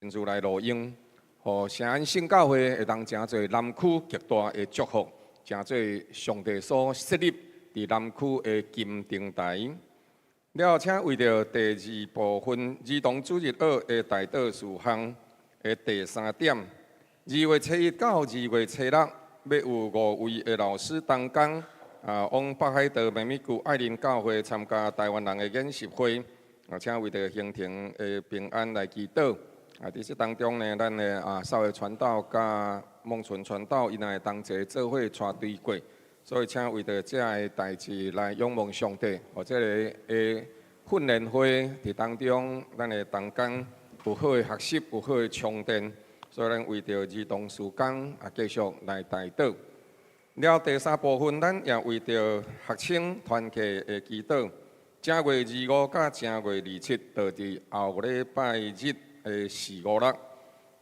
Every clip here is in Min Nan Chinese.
親自來錄用，予聖安聖教會會當成做南區極大的祝福，成做上帝所設立佇南區的金燈臺。了後，請為著第二部分兒童主日學的代禱事項的第三點，2月初1到2月初6，欲有五位的老師同工啊，往北海道馬米谷愛鄰教會參加台灣人的研習會，啊，請為著行程的平安來祈禱。啊，佇這當中呢，咱的啊少爺傳道佮孟純傳道，𪜶會同齊做伙帶隊過，所以請為著這个代誌來仰望上帝，予這个的訓練會佇當中，咱的同工有好的學習，有好的充電，所以咱為著兒童事工啊，繼續來代禱。了第三部分，咱也為著學生團契的祈禱。正月25佮正月27，就佇後禮拜日的四五六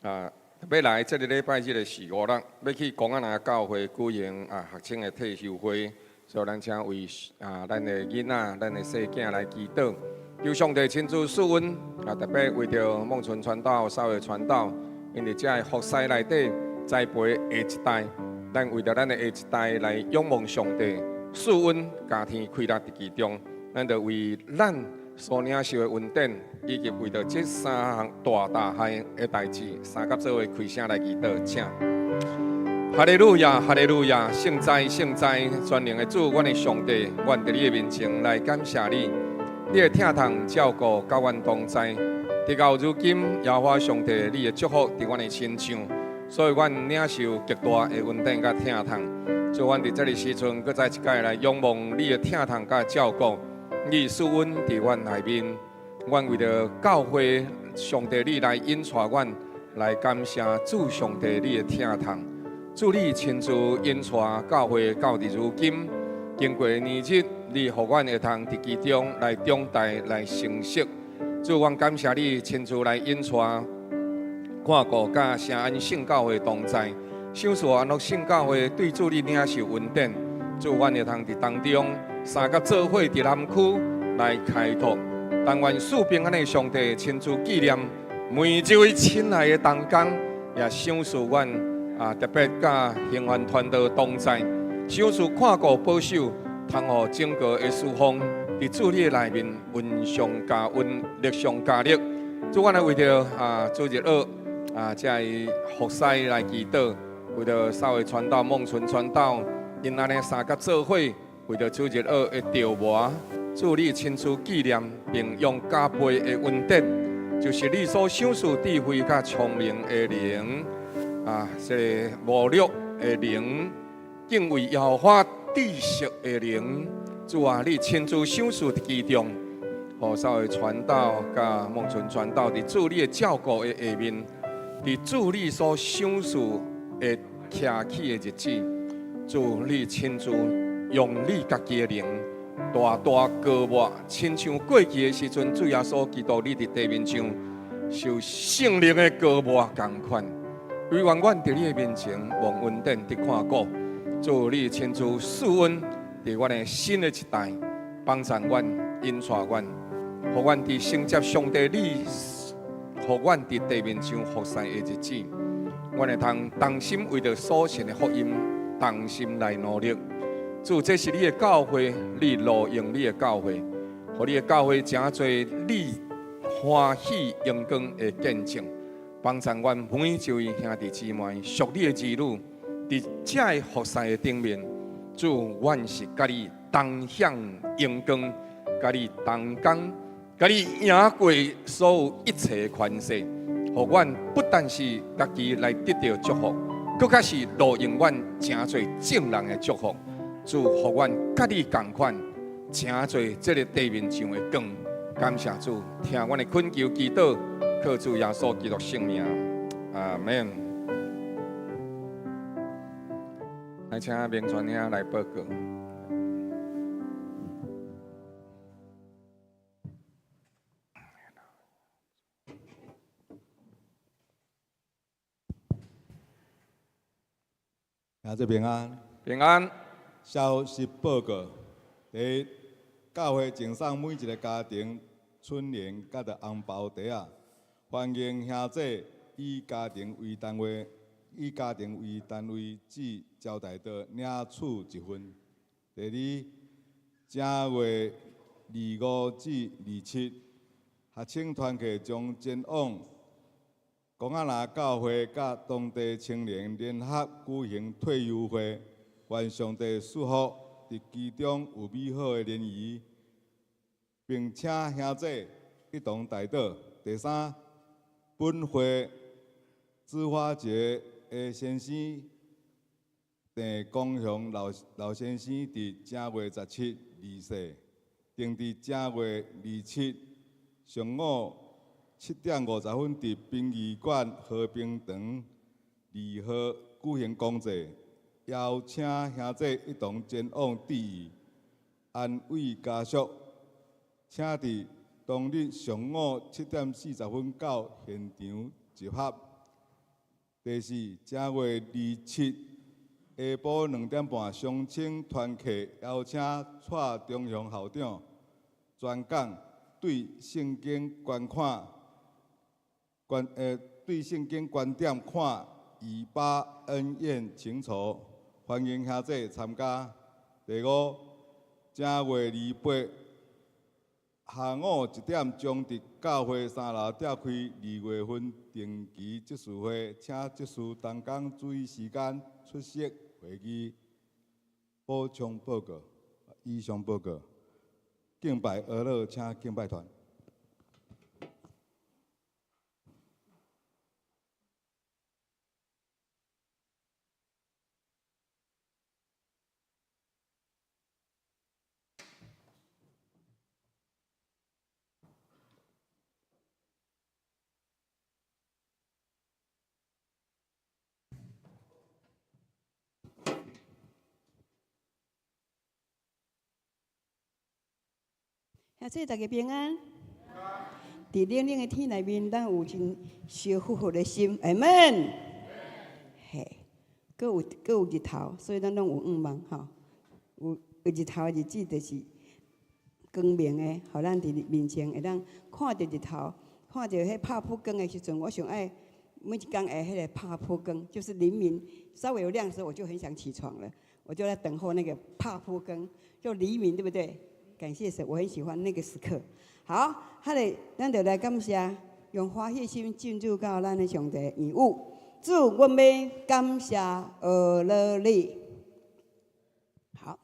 啊，欲來這个禮拜日的四五六，欲去公仔林教會舉行啊學生的退修會，所以咱請為啊咱的囡仔、咱的細囝來祈禱，求上帝親自賜恩啊，特別為著孟純傳道、少爺傳道，𪜶佇這个服侍內底栽培下一代，咱為著咱的下一代來仰望上帝賜恩，家庭快樂佇其中，咱就為咱所領受的恩典，以及為著這三項大大項的代誌，三佮做伙開聲來祈禱，請。哈利路亞，哈利路亞，聖哉，聖哉，全能的主，阮的上帝，阮佇你的面前來感謝你，你的疼痛照顧佮阮同在，直到如今，耶和華上帝，你的祝福佇阮的身上，所以阮領受極大的恩典佮疼痛。主，阮佇這个時陣，閣再一擺來仰望你的疼痛佮照顧。你賜恩佇阮內面，阮為著教會上帝你來引帶阮，來感謝主上帝你的疼痛。主你親自引帶教會到佇如今，經過年日，你予阮會通佇其中來長大來成熟。主，阮感謝你親自來引帶，看顧佮聖安聖教會同在，賞賜安樂聖教會對主你領受恩典。主，阮會通佇當中三佮做伙佇南區來開拓，但願賜平安的上帝親自紀念每一位親愛的同工，也賞賜阮啊特別佮興安團隊同在，賞賜看顧保守，通予整個的事奉佇主你的內面恩上加恩，力上加力。主，阮來為著啊主日學啊這个服侍來祈禱，為著少爺傳道、孟純傳道，𪜶按呢三佮做伙，為著主日學的著磨，主你親自紀念，並用加倍的恩典，就是你所賞賜智慧佮聰明的靈，啊，這个謀略的靈，敬畏耶和華知識的靈，主啊，你親自賞賜佇其中，予少爺傳道佮孟純傳道佇主你的照顧的下面，佇主你所賞賜的徛起的日子，主你親自用你家己的靈，大大膏抹，親像過去的時陣，主耶穌基督你佇地面上受聖靈的膏抹仝款。唯願阮佇你的面前蒙恩典得看顧，主你親自賜恩佇阮的新的一代，幫助阮，引帶阮，予阮佇承接上帝你，予阮佇地面上服侍的日子，阮會通同心為著所信的福音，同心來努力。主，這是你的教會，你錄用你的教會，予你的教會成做你歡喜榮光的見證，幫助阮每一位兄弟姊妹，屬你的兒女，佇這个服侍的頂面，主，阮是佮你同享榮光，佮你同工，佮你贏過所有一切權勢，予阮不但是家己來得著祝福，閣較是錄用阮成做眾人的祝福。主，予阮佮你仝款，成做這个地面上的光。感謝主，聽阮的懇求祈禱，靠主耶穌基督聖名，阿門。來請明傳兄來報告。兄弟平安。平安。消息報告：第一，教會贈送每一个家庭春聯佮著紅包袋仔，歡迎兄姐以家庭為單位，以家庭為單位至招待桌領取一份。第二，正月25至27，學青團契將前往公仔林教會佮當地青年聯合舉行退休會，願上帝賜福，佇其中有美好的聯誼，並請兄姐一同代禱。第三，本會朱發傑的先生鄭光雄老老先生佇正月十七離世，定佇正月二七上午7點50分佇殯儀館和平堂2號舉行公祭，邀請兄姐一同前往致意，安慰家屬，請佇當日上午7點40分到現場集合。第四，正月二七下晡2點半，雙青團契邀請蔡中雄校長專講對聖經觀看，對聖經觀點看以巴恩怨情仇，歡迎兄弟參加。第五，正月28下午1點將佇教會3樓召開2月份定期執事會，請執事同工注意時間出席會議。補充報告，以上報告。敬拜阿樂，請敬拜團。兄弟大家平安。佇冷冷的天內面，咱有真燒火火的心，阿們。嘿，閣有閣有日頭，所以咱攏有向望吼。有有日頭的日子，就是光明的，予咱佇面前會當看著日頭，看著彼拍曝光的時陣，我上愛每一工會彼個拍曝光，就是黎明稍微有亮的時候，我就很想起床了，我就在等候那個拍曝光，就黎明，對不對？感謝神，我很喜歡那個時刻。好，哈咧，咱就來感謝，用歡喜心進入到咱的上帝義務。主，阮欲感謝阿樂你。好，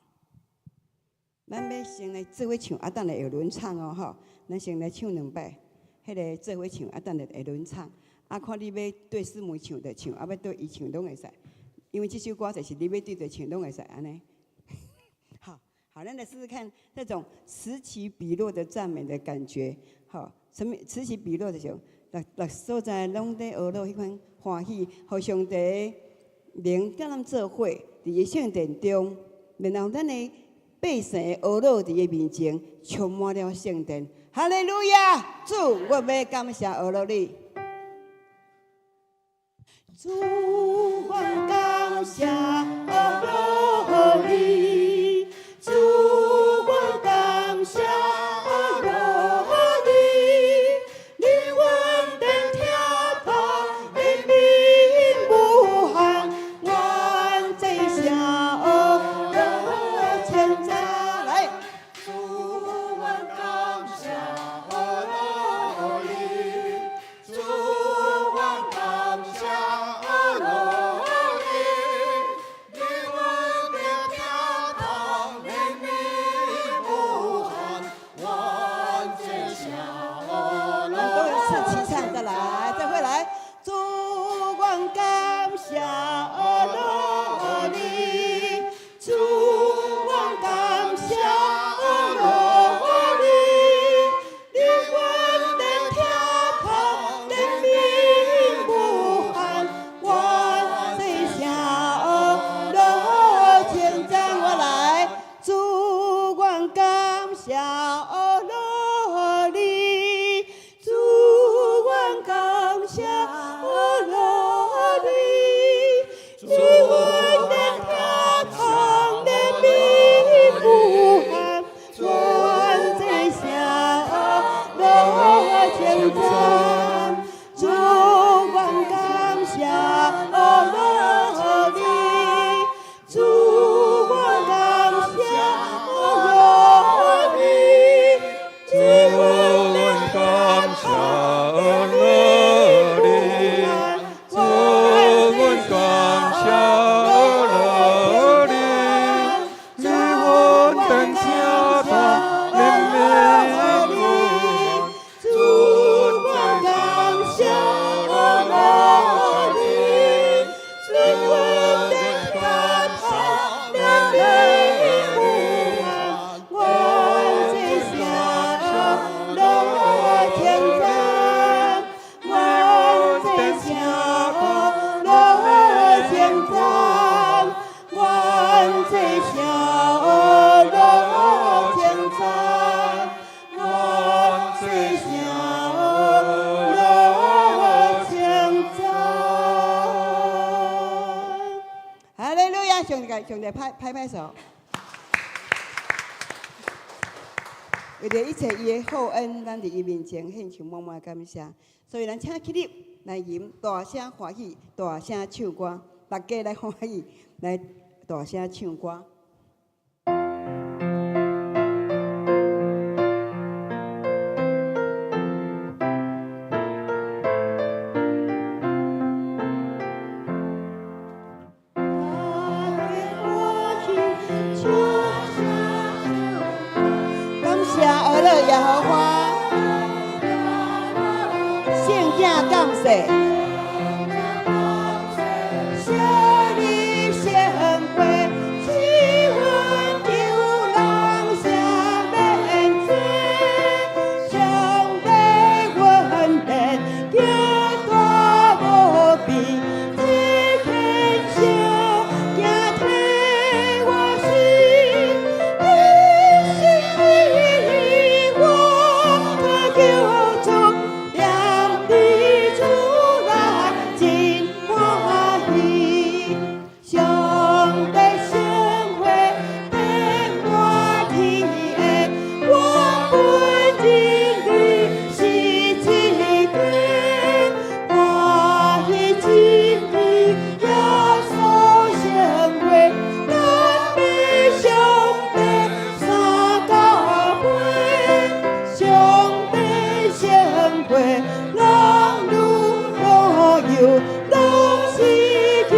咱欲先來做伙唱，啊，等下會輪唱哦，吼。咱先來唱兩擺，彼个做伙唱，啊，等下會輪唱。啊，看你欲對師母唱就唱，啊，欲對伊唱攏會使，因為這首歌就是你欲對誰唱攏會使按呢。好，好，咱來試試看這種此起彼落的讚美的感覺。好，啥物此起彼落就是，逐逐所在攏佇呵咾彼款歡喜，予上帝靈佮咱做伙，佇伊聖殿中，然後咱的百姓的呵咾佇伊面前充滿了聖殿。哈利路亞！主，我欲感謝呵咾你。主，我感謝呵咾你。主，我感謝呵咾你。你恩典疼惜憐憫無限，願這聲呵咾稱讚來。主，我感謝呵咾你。主，我感謝呵咾你。上帝上帝拍拍拍手。為著一切伊的厚恩，咱佇伊面前獻上滿滿感謝。所以咱請起立來吟，大聲歡喜，大聲唱歌，大家來歡喜，來大聲唱歌。感謝阿樂耶和華，聖子降世。聖日聖過，只阮求人赦免罪，上帝恩典極大無比，這天上行替我死，一心為我得救主，念佇主內真歡喜。上帝聖血遍滿天下，我本人類是一家，歡喜真理耶穌聖血，讚美上帝三更杯，上帝聖血，男女老幼攏是救，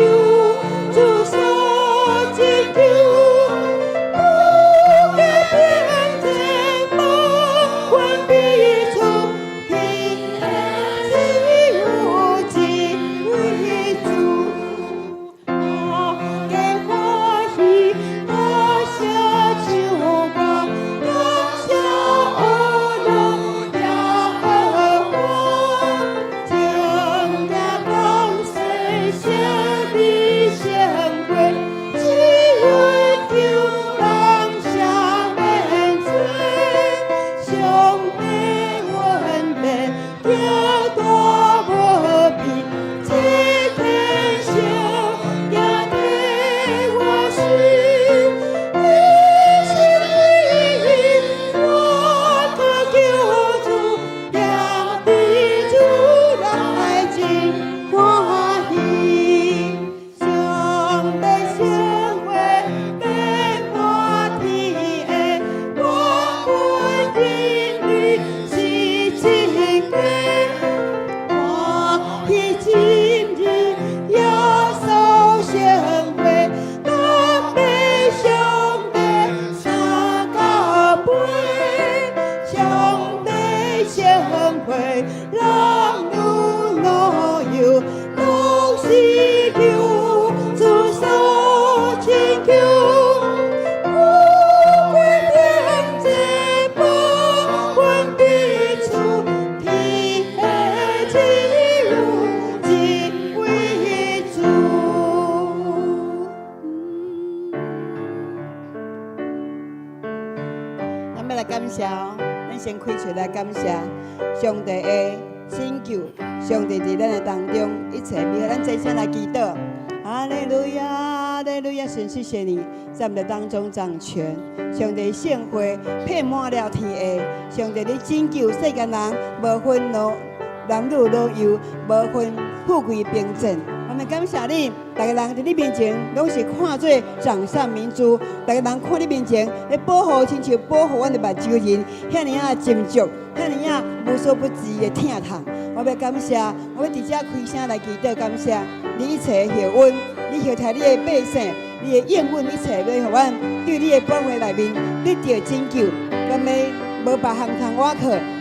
主所拯救，不過變這無分彼此，天下只有一位主。大家歡喜，大聲唱歌，感謝阿樂耶和華，聖子降世，聖日聖血，只阮求人赦免罪，上帝恩典極大無比，這天上行替我死，一心為我得救主，念佇主內真歡喜。上帝聖血遍滿天下，我本人類是一家，歡喜真理耶穌聖血，讚美上帝三更杯，上帝聖血，男女老幼攏是救，主所拯救，富貴貧賤無分彼此，天下只有一位主。咱欲來感謝哦，咱先開喙來感謝上帝的拯救，上帝佇咱的當中一切美好，咱齊聲來祈禱。哈利路亞，哈利路亞，神謝謝你在我們的當中掌權。上帝聖血遍滿了天下，上帝你拯救世間人，無分老男女老幼，無分富貴貧賤。我們感謝你，逐个人佇你面前攏是看做掌上明珠，逐个人看你面前，咧保護親像保護阮的目睭仁，遐爾仔斟酌，遐爾仔無所不至的疼痛。我欲感謝，我欲佇遮開聲來祈禱感謝你一切的厚恩，你厚待你的百姓，你的應允一切，欲予阮對你的寶血內面得著拯救。咱欲無別項通倚靠，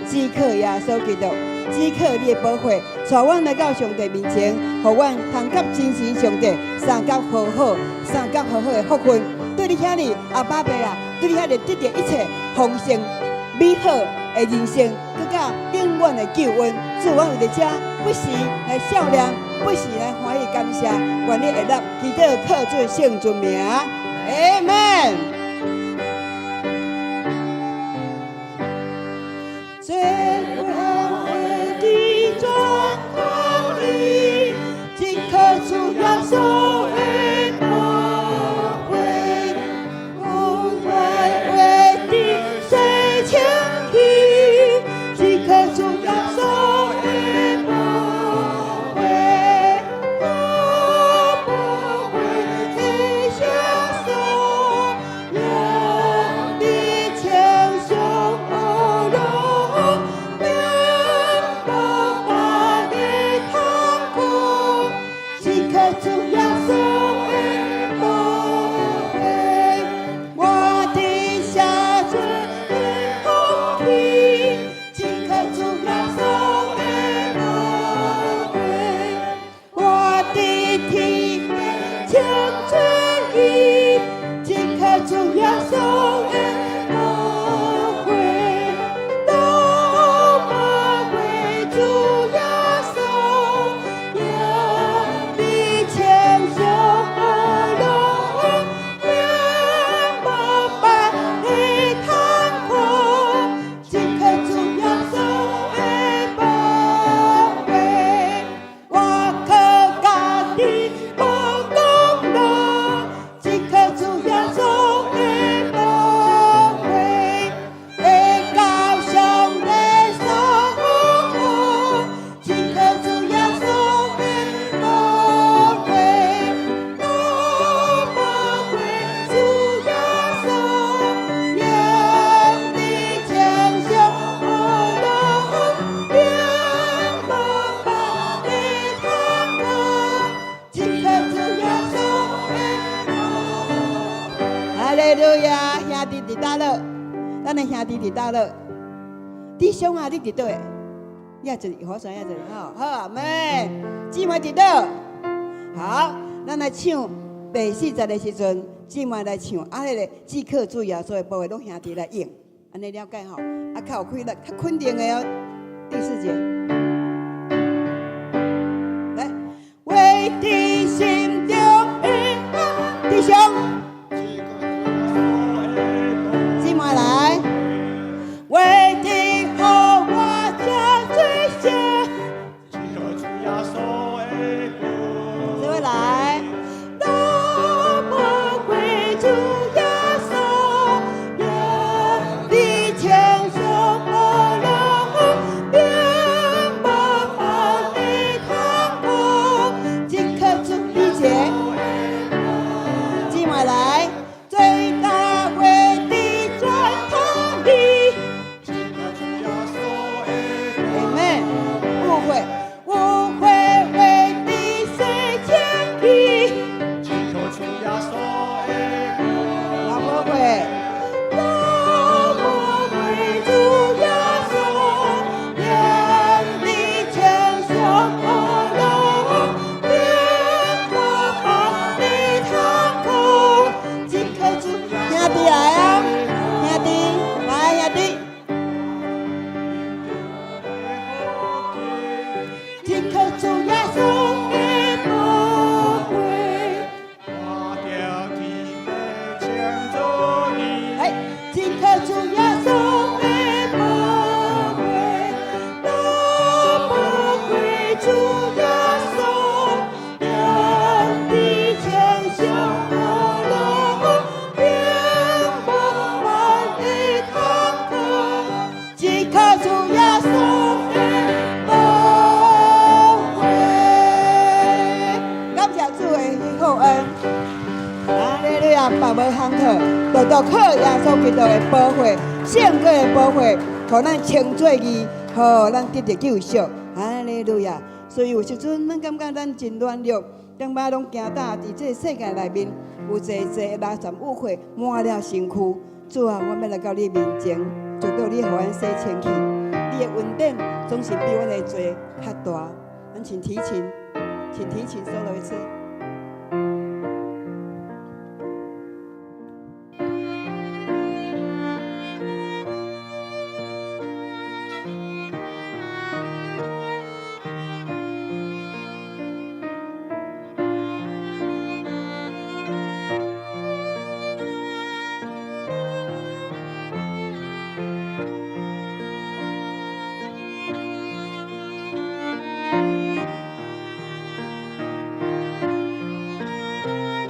只靠耶穌基督。只靠你的寶血，帶阮來到上帝面前，予阮通佮真神上帝相佮和好，相佮和好的福分。對你遐爾阿爸爸啊，對你遐爾得著一切豐盛美好的人生，閣佮永遠的救恩。主，阮為著這不時來笑臉，不時來歡喜感謝，願你會納祈禱靠主聖尊名，阿門。最後的狀況裡，只可主耶穌的寶。主耶穌的寶血，我得赦罪的福氣，這顆主耶穌的寶血，我佇天父稱做義，這顆主耶穌的寶血，都無過主耶穌，贏你千雄龍，永無別的通可，這顆主耶穌的寶血，我靠家己無功勞，這顆主耶穌的寶血，會到上帝所好，這顆主耶穌的寶血，都無過主耶穌，贏你千雄龍，永無別的通可，這顆主耶穌的寶血。哈利路亞，兄弟佇佗落？咱的兄弟佇佗落？弟兄啊，你佇佗位？你也坐，好山也坐，好，好，阿們，姊妹佇佗？好，咱來唱第四節的時陣，姊妹來唱，啊，彼个只靠主耶穌的寶血，攏兄弟來應，按呢了解吼？啊，較有氣力，較肯定的哦。第四節，來，為佇心中的弟兄，姊妹來，為佇予我這罪赦，這位來，都無過主耶穌，贏你千雄龍，永無別的通可，這顆主理解，姊妹來，最大為的轉頭裡，Amen。誤會，誤會為的洗清義，老婆會，都無過主耶穌，贏你千雄龍，永無別的通可，這顆主兄弟來啊，兄弟來兄弟。這顆主耶穌的寶血，哎，這顆主耶穌的寶血，都無過主耶穌，贏你千雄龍，永無別的通可，這顆主耶穌的寶血。感謝主的厚恩，哈利路亞，別無通靠，獨獨靠耶穌基督的寶血，聖潔的寶血，予咱稱做義，予咱得著救贖。哈利路亞。所以有時陣，咱感覺咱真軟弱，感覺攏驚膽佇這个世界內面有濟濟垃圾污穢滿了身軀。主啊，我欲來到你面前，求主你予阮洗清氣。你的恩典總是比阮的罪較大。咱請提琴，請提琴 solo 一次。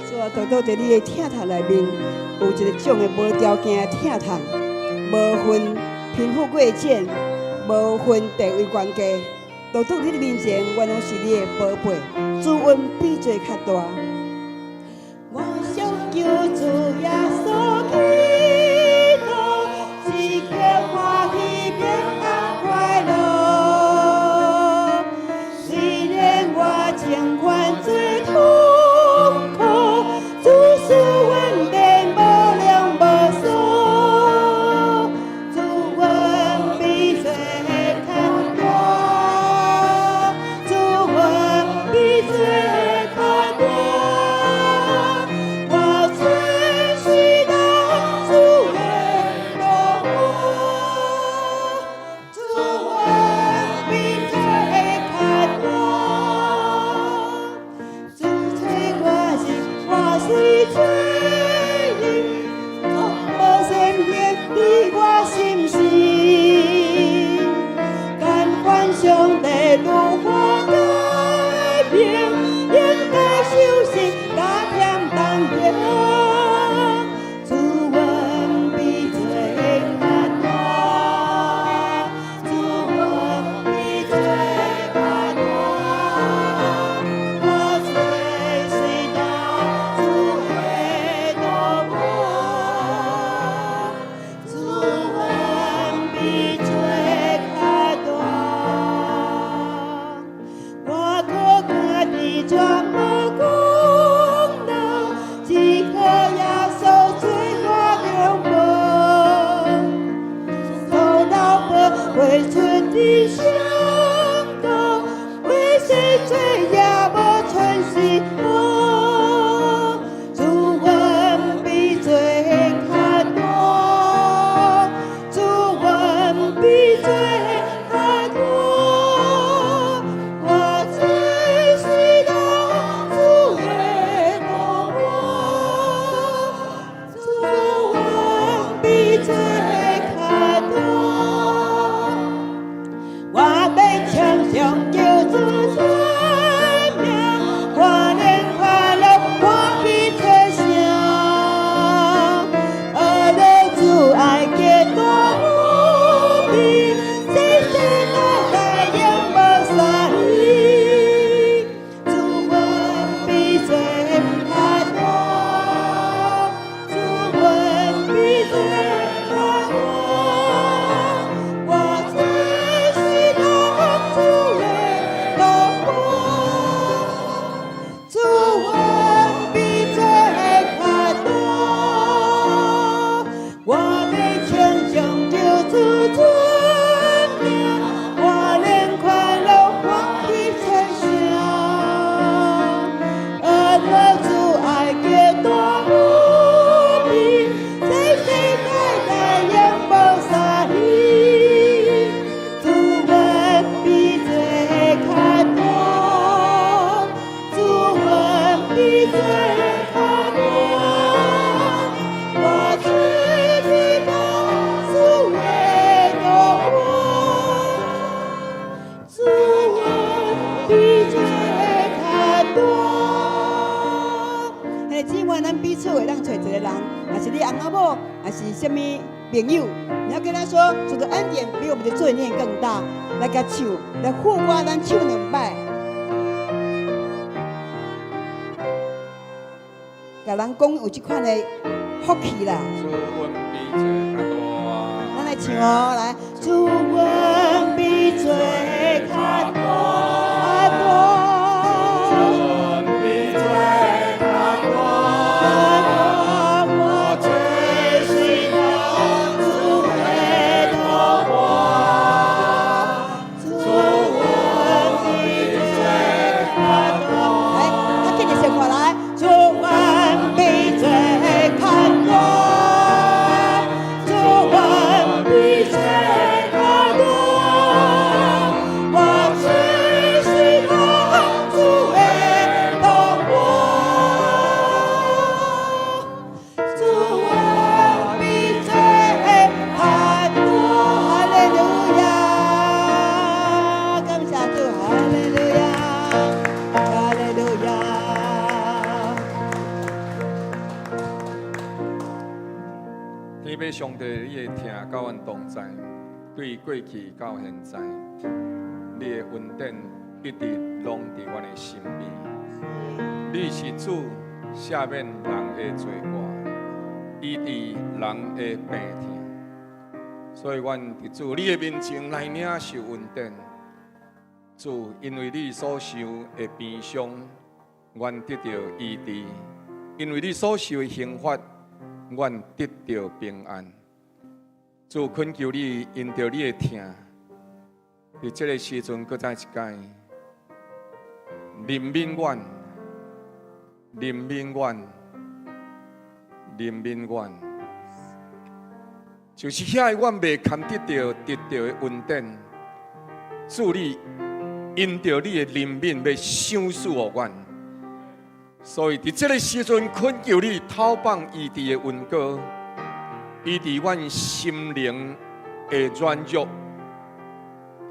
主啊，獨獨佇你的疼痛內面，有一个種的無條件的疼痛，無分貧富貴賤，無分地位懸低，獨獨你的面前，阮攏是你的寶貝，主恩比罪較大。我想求主耶穌基督，時刻歡喜平安快樂。雖然我情願做土。洗罪總無善行佇我心事，甘願上帝如何改變，應該受死加添同行。主恩比罪較大，主恩比罪較大，我罪雖大，主會度我。主恩比罪較大，我靠家己全無功勞，只靠耶穌做我中保。頭腦寶血出的相告，為洗罪也無存希望。主恩比罪較大，主恩比罪較大，我罪雖大，主會度我。主恩比罪較大，我欲稱頌救主尊名，我連快樂歡喜出聲。阿樂主愛極大無比，世世代代永無散離。主恩比罪較大，主恩比罪較大，我罪雖大，主會度我。主恩比罪較大，我欲稱頌救主尊名，我連快樂歡喜出聲。阿樂主愛極大無比，世世代代永無散離。主恩比罪較大，主恩比罪較大，我罪雖大，主會度我。主恩比罪較大。嘿，姊妹，咱彼此會當揣一個人，若是你翁仔某，還是啥物朋友，你要跟他說，主的恩典比我們的罪孽更大，來共唱，來副歌，咱唱兩擺。共人講有這款的福氣啦。主恩比罪較大。咱來唱哦，來，主恩比罪較大，主恩比罪較大，我罪雖大，主會度我。主恩比罪較大，來，較緊的先看來，主恩比罪較大，主恩比罪較大，我罪雖大，主會度我。主恩比罪較大，哈利路亞，感謝主，哈利路亞，哈利路亞。天父上帝，你的疼佮阮同在，對過去到現在，你的恩典一直攏佇阮的身邊。你是主赦免人的罪過，醫治人的病痛。所以，阮佇主你的面前來領受恩典。主，因為你所受的鞭傷，阮得著醫治；因為你所受的刑罰，阮得著平安。主，懇求你因著你的疼，佇這個時陣，閣再一擺憐憫阮，憐憫阮，憐憫阮。就是遐个阮袂堪得著得著的恩典，主你因著你的憐憫，欲賞賜予阮。所以佇這个時陣，懇求你透放醫治的恩膏，醫治阮心靈的軟弱，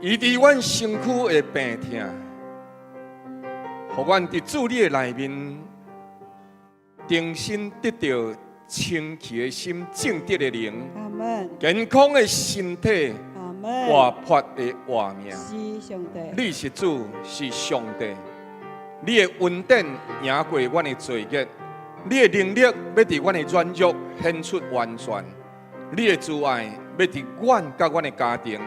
醫治阮身軀的病痛，予阮佇主你的內面，重新得著清氣的心、正直的靈、阿門。健康的身體、阿門。活潑的活命。是上帝。你是主，是上帝。你的恩典贏過阮的罪孽，你的能力欲佇阮的軟弱顯出完全，你的慈愛欲佇阮佮阮的家庭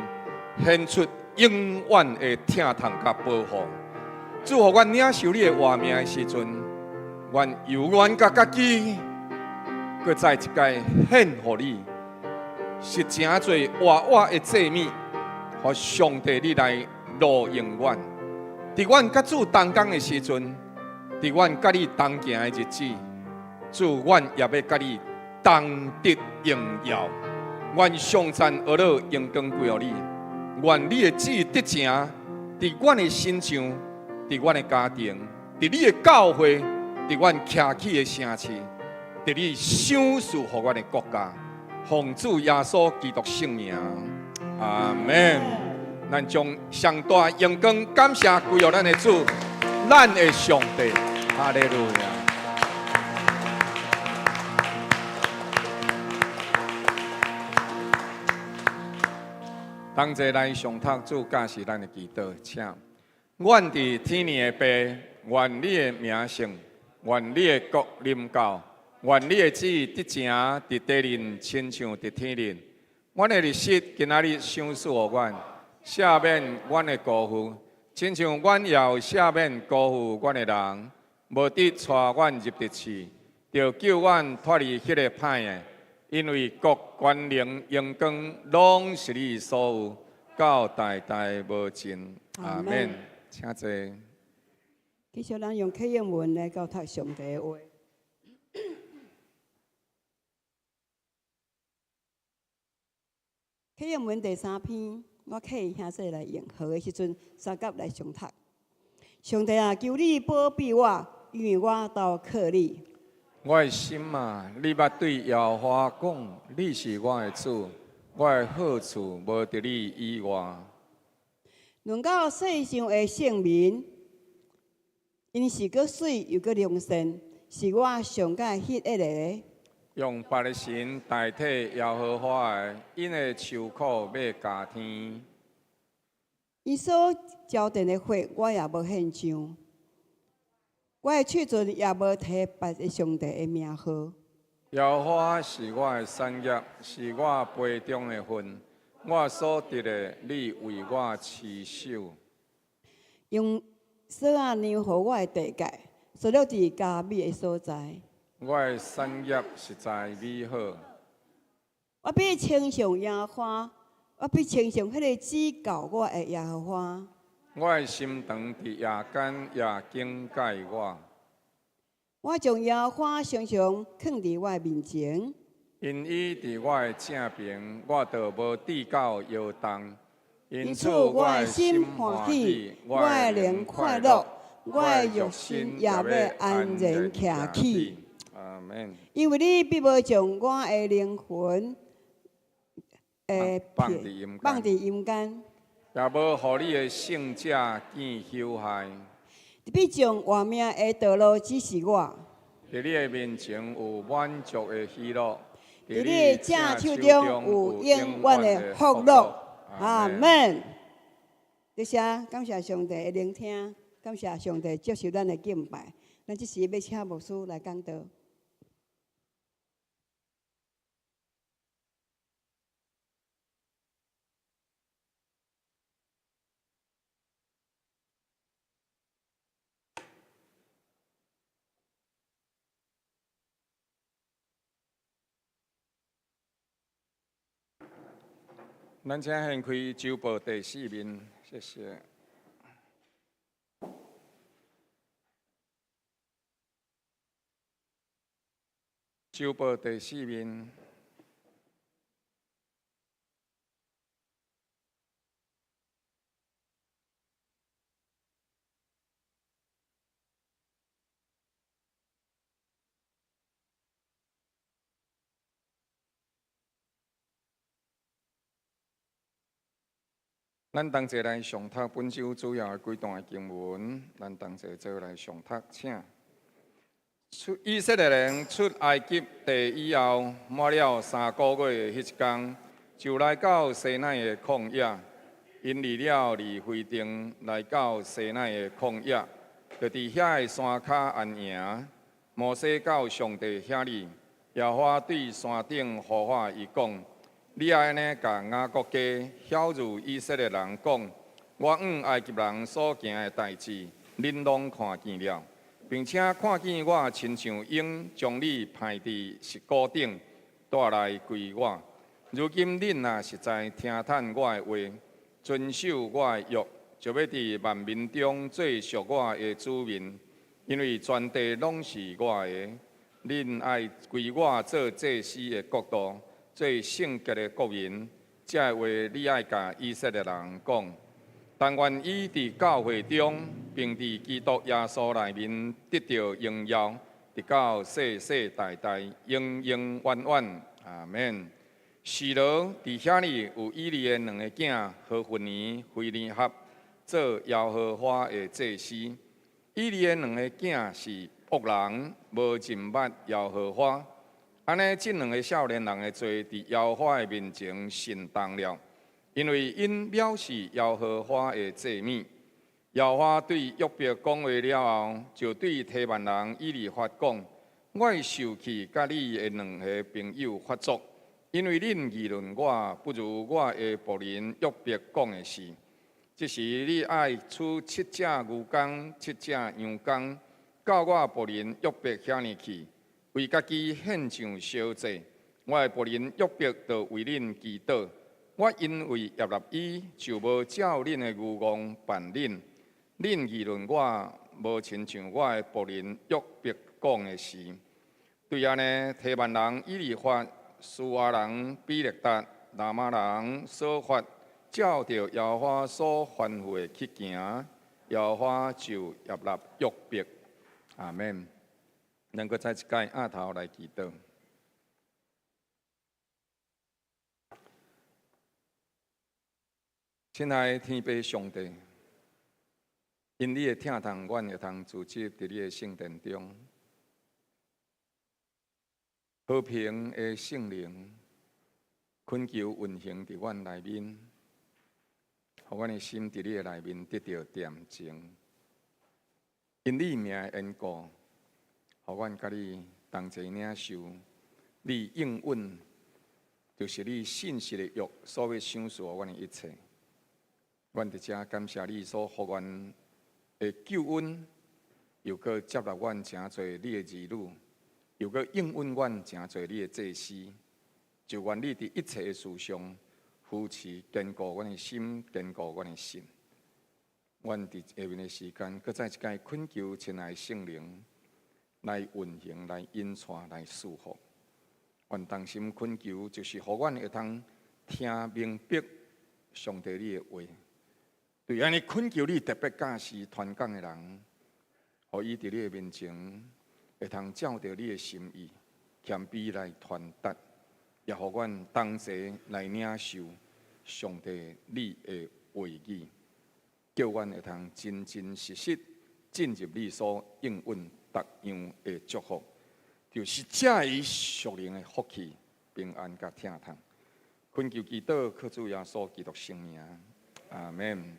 顯出永遠的疼痛佮保護。主，予阮領受你的活命的時陣，阮猶願共家己，閣再一擺獻予你，是成做活活的祭物，予上帝你來錄用阮。佇阮佮主同工的時陣，佇阮佮你同行的日子，主，阮也欲佮你同得榮耀。願頌讚呵咾榮光歸予你。願你的旨意得成，佇阮的身上，佇阮的家庭，佇你的教會，佇阮徛起的城市，佇你賞賜予阮的國家，奉主耶穌基督聖名，阿門。咱將上大榮光感謝歸予咱的主，咱的上帝，哈利路亞。同齊來誦讀主教示咱的祈禱，請。阮佇天的父，願你的名聖，願你的國臨到，願你的旨意得成佇地面，親像佇天頂。阮的日食今仔日賞賜予阮，赦免阮的辜負，親像阮也有赦免辜負阮的人。無得帶阮入佇試，著救阮脫離彼个歹的。因為國權能榮光攏是你所有，到代代無盡。阿門。請坐。繼續，咱用啟應文來教讀上帝的話。啟應文第三篇，我替兄弟來用，好的時陣，相佮來誦讀。上帝啊，求你保庇我，因為我投靠你。我的心啊，你捌對耶和華講，你是我的主，我的好處無佇你以外。論到世上的聖民，𪜶是閣媠又閣良善，是我上佮喜愛的。用別的神代替耶和華的，𪜶的愁苦欲加添。𪜶所澆奠的血，我也無獻上；我的喙唇也無提別的上帝的名號。耶和華是我的產業，是我杯中的份，我所得的，你為我持守。用索仔量予我的地界，設立佇佳美的所在。我的產業實在美好。我欲稱頌耶和華，我欲稱頌彼个指教我的耶和華。我的心腸佇夜間也警戒我。我將耶和華常常囥佇我的面前。因伊佇我的正爿，我就無致到搖動。因此我的心歡喜，我的靈快樂，我的肉身也欲安然徛起。阿門。因為你必無將我的靈魂放佇陰放佇陰間，也無予你的聖者見朽壞。必將活命的道路指示我。佇你的面前有滿足的喜樂，佇你的正手中有永遠的福樂。阿門。多謝，感謝上帝的聆聽，感謝上帝接受咱的敬拜。咱這時欲請牧師來講道。咱請掀開周報第四面，謝謝。周報第四面。咱同齊來誦讀本週主要的幾段的經文，咱同齊做來誦讀，請。出以色列人出埃及地以後，滿了3個月的彼一工，就來到西奈的曠野。𪜶離了利非定，來到西奈的曠野，就佇遐的山跤安營。摩西到上帝遐裡，耶和華對山頂呼喊伊講：你愛按呢共雅各家曉諭以色列人講：我向埃及人所行的代誌，恁攏看見了，並且看見我親像鷹將你派佇石鼓頂帶來歸我。如今恁若實在聽趁我的話，遵守我的約，就欲佇萬民中做屬我的子民，因為全地攏是我的。恁愛歸我做祭司的國度，做聖潔的國民。這話你愛共以色列人講。但願伊佇教會中，並佇基督耶穌內面得著榮耀，直到世世代代，永永遠遠。阿門。示羅佇遐裡有以利的兩个囝何弗尼、非尼哈做耶和華的祭司。以利的兩个囝是惡人，無認捌耶和華。按呢，這兩個少年人的罪佇耶和華的面前甚重了，因為𪜶藐視耶和華的祭物。耶和華對約伯講話了後，就對提幔人以利法講：我的受氣佮你的兩个朋友發作，因為恁議論我，不如我的僕人約伯講的是。這時你愛取七隻牛犅、七隻羊犅，到我僕人約伯遐爾去，為家己獻上燒祭。我的僕人約伯就為恁祈禱。我因為悅納伊，就無照恁的愚妄辦恁。恁議論我，無親像我的僕人約伯講的是。對按呢，提幔人以利法、書亞人比勒達、拿瑪人瑣法，照著耶和華所吩咐的去行，耶和華就悅納約伯。阿門。咱閣再一擺徛頭來祈禱。親愛的天父上帝，因你的疼痛，阮會通聚集佇你的聖殿中，和平的聖靈懇求運行佇阮內面，予阮的心佇你的內面得著恬靜。因你名的緣故，予阮佮你同齊領受你應允，就是你信實的約所欲賞賜予阮的一切。阮佇遮感謝你所予阮的救恩，又閣接納阮成做你的兒女，又閣應允阮成做你的祭司。就願你佇一切的事上扶持堅固阮的心，堅固阮的信。阮佇下面的時間，閣再一擺懇求親愛的聖靈來運行、來引帶、來賜福。阮同心懇求，就是予阮會通聽明白上帝你的話。對按呢懇求你特別教示傳講的人，予伊佇你的面前會通照著你的心意，謙卑來傳達，也予阮同齊來領受上帝你的話語，叫阮會通真真實實進入你所應允逐樣的祝福，就是這一屬靈的福氣、平安佮疼痛。懇求祈禱，靠主耶穌基督聖名，阿門。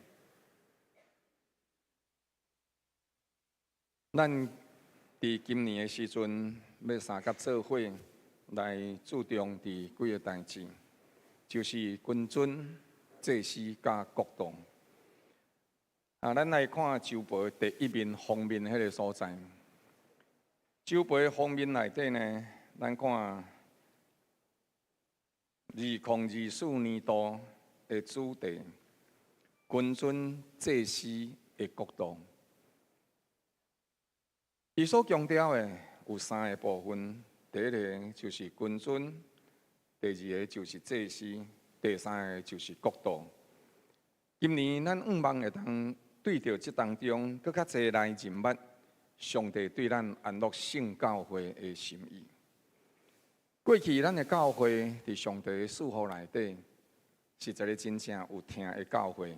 咱佇今年的時陣，欲相佮做伙來注重佇幾个代誌，就是君尊、祭司佮國度。啊，咱來看周報第一面封面彼个所在。周報封面內底呢，咱看2024年度的主題：君尊、祭司的國度。伊所強調的有三个部分，第一个就是君尊，第二个就是祭司，第三个就是國度。今年咱向望會當對著這當中，閣較濟來認捌上帝對咱安樂聖教會的心意。過去咱的教會佇上帝的賜福內底，是一个真正有疼的教會，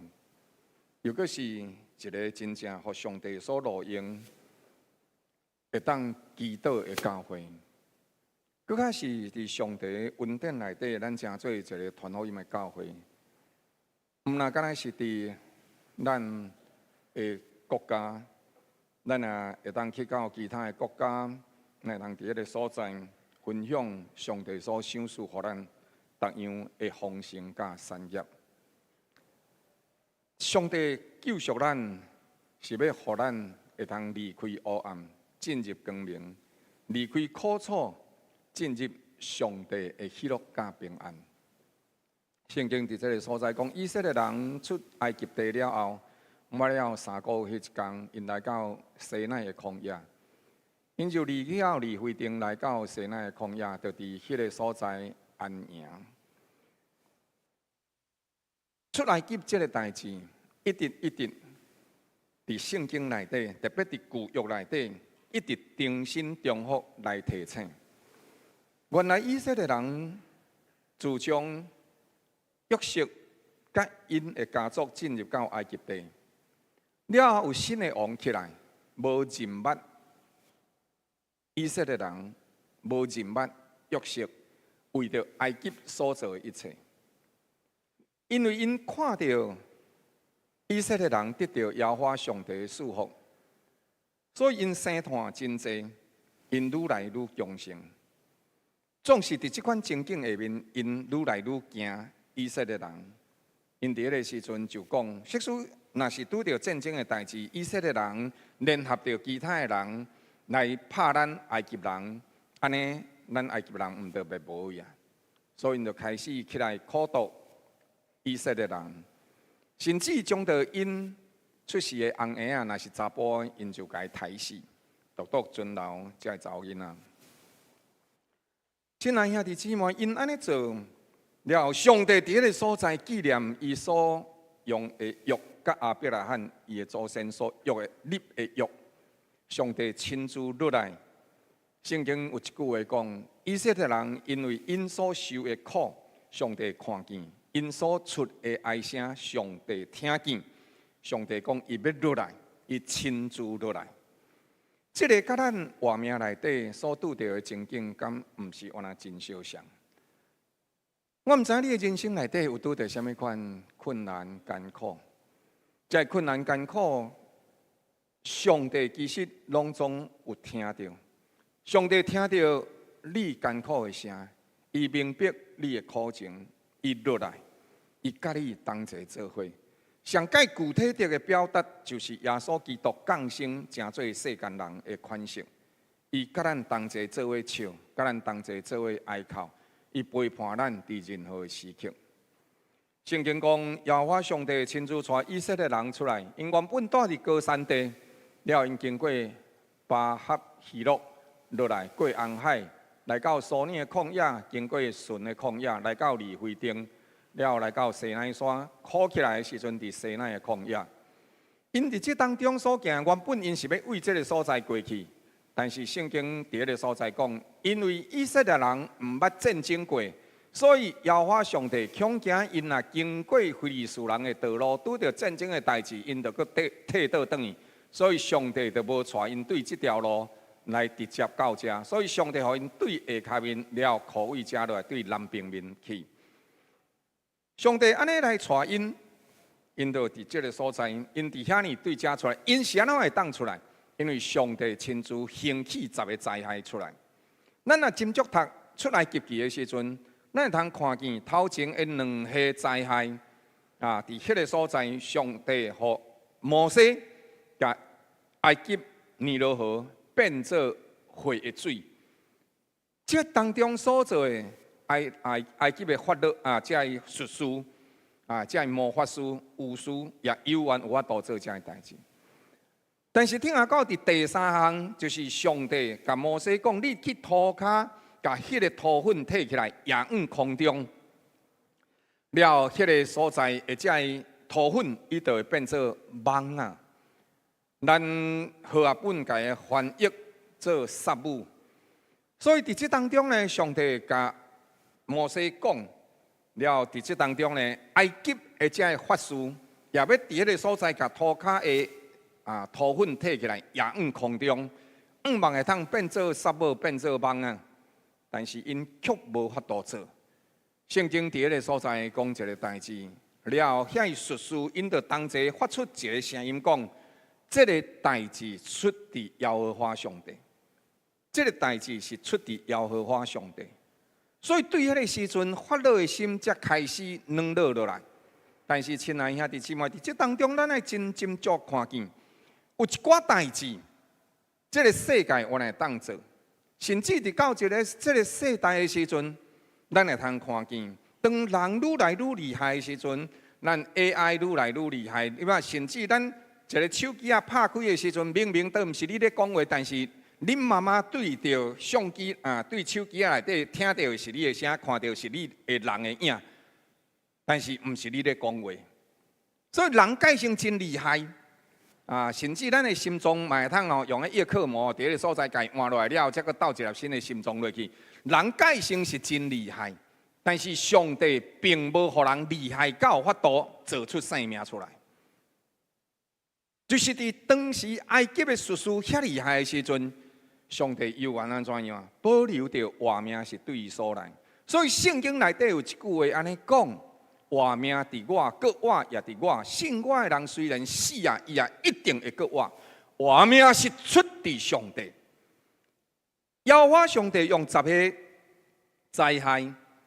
又閣是一個真正予上帝所錄用，會當祈禱的教會。閣較是佇上帝恩典內底，咱成做一個傳福音的教會。毋若干焦是佇咱的國家，咱也會當去到其他的國家，咱會當佇彼个所在分享上帝所賞賜予咱各樣的豐盛佮產業。上帝救贖咱，是欲予咱會當離開黑暗，進入光明；離開苦楚，進入上帝的喜樂佮平安。聖經佇這个所在講，以色列人出埃及地了後，滿了3個月彼一工，𪜶來到西奈的曠野，𪜶就離了利非訂來到西奈的曠野，就佇彼个所在安營。出埃及這个代誌，一直一直佇聖經內底，特別佇舊約內底，一直重新重複來提醒。原來以色列人自從約瑟佮𪜶的家族進入到埃及地，了後有新的王起來，無認捌以色列人，無認捌約瑟為著埃及所做的一切，因為𪜶看著以色列人得著耶和華上帝的祝福，所以𪜶生湠真濟，𪜶愈來愈強盛。總是佇這款情景下面，𪜶愈來愈驚以色列人。𪜶佇彼个時陣就講，即使若是拄著戰爭的代誌，以色列人聯合著其他的人來拍咱埃及人，按呢咱埃及人毋著滅無去啊！所以𪜶就開始起來苦毒以色列人，甚至將著𪜶出世的紅嬰仔，若是查埔，𪜶就共伊刣死，獨獨存留這个查某囡仔。親愛兄弟姊妹，𪜶按呢做了後，上帝佇彼个所在紀念伊所用的約，佮亞伯拉罕伊的祖先所約的立的約，上帝親自落來。聖經有一句話講：以色列人因為𪜶所受的苦，上帝看見；𪜶所出的哀聲，上帝聽見。上帝講，伊欲落來，伊親自落來。這个佮咱活命內底所拄著的情景，敢毋是按呢真相像？我毋知你的人生內底有拄著啥物款困難艱苦，這困難艱苦，上帝其實攏總有聽著。上帝聽著你艱苦的聲，伊明白你的苦情，伊落來，伊佮你同齊做伙。上蓋具體的表達，就是耶穌基督降生成做世間人的款式。伊佮咱同齊做伙笑，佮咱同齊做伙哀哭，伊陪伴咱佇任何的時刻。聖經講，耶和華上帝親自帶以色列人出來，𪜶原本蹛佇歌珊地，了後𪜶經過巴哈希洛落來過紅海，來到蘇爾的曠野，經過汛的曠野，來到利非訂。了後來到西奈山，苦起來的時陣，佇西奈的曠野。𪜶佇這當中所行，原本𪜶是欲對這个所在過去，但是聖經佇彼个所在講，因為以色列人毋捌戰爭過，所以耶和華上帝恐驚𪜶若經過非利士人的道路，拄著戰爭的代誌，𪜶就閣退退倒轉去，所以上帝就無帶𪜶對這條路來直接到遮，所以上帝予𪜶對下跤面了後箍位遮落來，對南邊面去。上帝按呢來帶𪜶，𪜶就佇這个所在，𪜶佇遐爾對遮出來，𪜶是按怎會當出來？因為上帝親自興起十个災害出來。咱若斟酌讀出埃及記的時陣，咱會通看見頭前的兩個災害啊，佇彼个所在，上帝予摩西共埃及尼羅河變做血的水，這當中所做的。埃及的法老啊，這个術士啊，這个魔法師、巫師也猶原有法度做這个代誌。但是聽下講佇第三項，就是上帝共摩西講：你去塗跤，共彼个塗粉提起來，舉向空中，了後彼个所在的這个塗粉，伊就會變做蠓仔。咱和合本共伊翻譯做虱母。所以佇這當中呢，上帝共摩西講，了佇這當中呢，埃及的這个法師也欲佇彼个所在共塗跤的塗粉提起來，也向空中，向望會通變做虱母，變做蠓仔，但是𪜶卻無法度做。聖經佇彼个所在講一个代誌，了後遐个術士𪜶就同齊發出一个聲音講：這个代誌出佇耶和華上帝，這个代誌是出佇耶和華上帝。所以對彼个時陣，法老的心才開始軟弱落來。但是，親愛兄弟姊妹，佇這當中，咱愛真斟酌看見，有一寡代誌，這个世界原來會當做，甚至佇到這个這个世代的時陣，咱會通看見，當人愈來愈厲害的時陣，咱 AI 愈來愈厲害，對吧？甚至咱一个手機仔拍開的時陣，明明都毋是你咧講話，但是恁媽媽對著相機啊，對手機仔內底聽著的是你的聲，看著是你的人的影，但是毋是你咧講話。所以人個性真厲害啊！甚至咱的心臟嘛會通哦，用彼葉克膜佇彼个所在共換落來了，才閣倒一粒新的心臟落去。人個性是真厲害，但是上帝並無予人厲害到有法度做出生命出來。就是佇當時埃及的術士遐厲害的時陣，上帝猶原按怎樣保留著活命是對伊所來。所以聖經內底有一句話按呢講：活命佇我，閣活也佇我。信我的人雖然死啊，伊也一定會閣活。活命是出佇上帝。耶和華上帝用十个災害，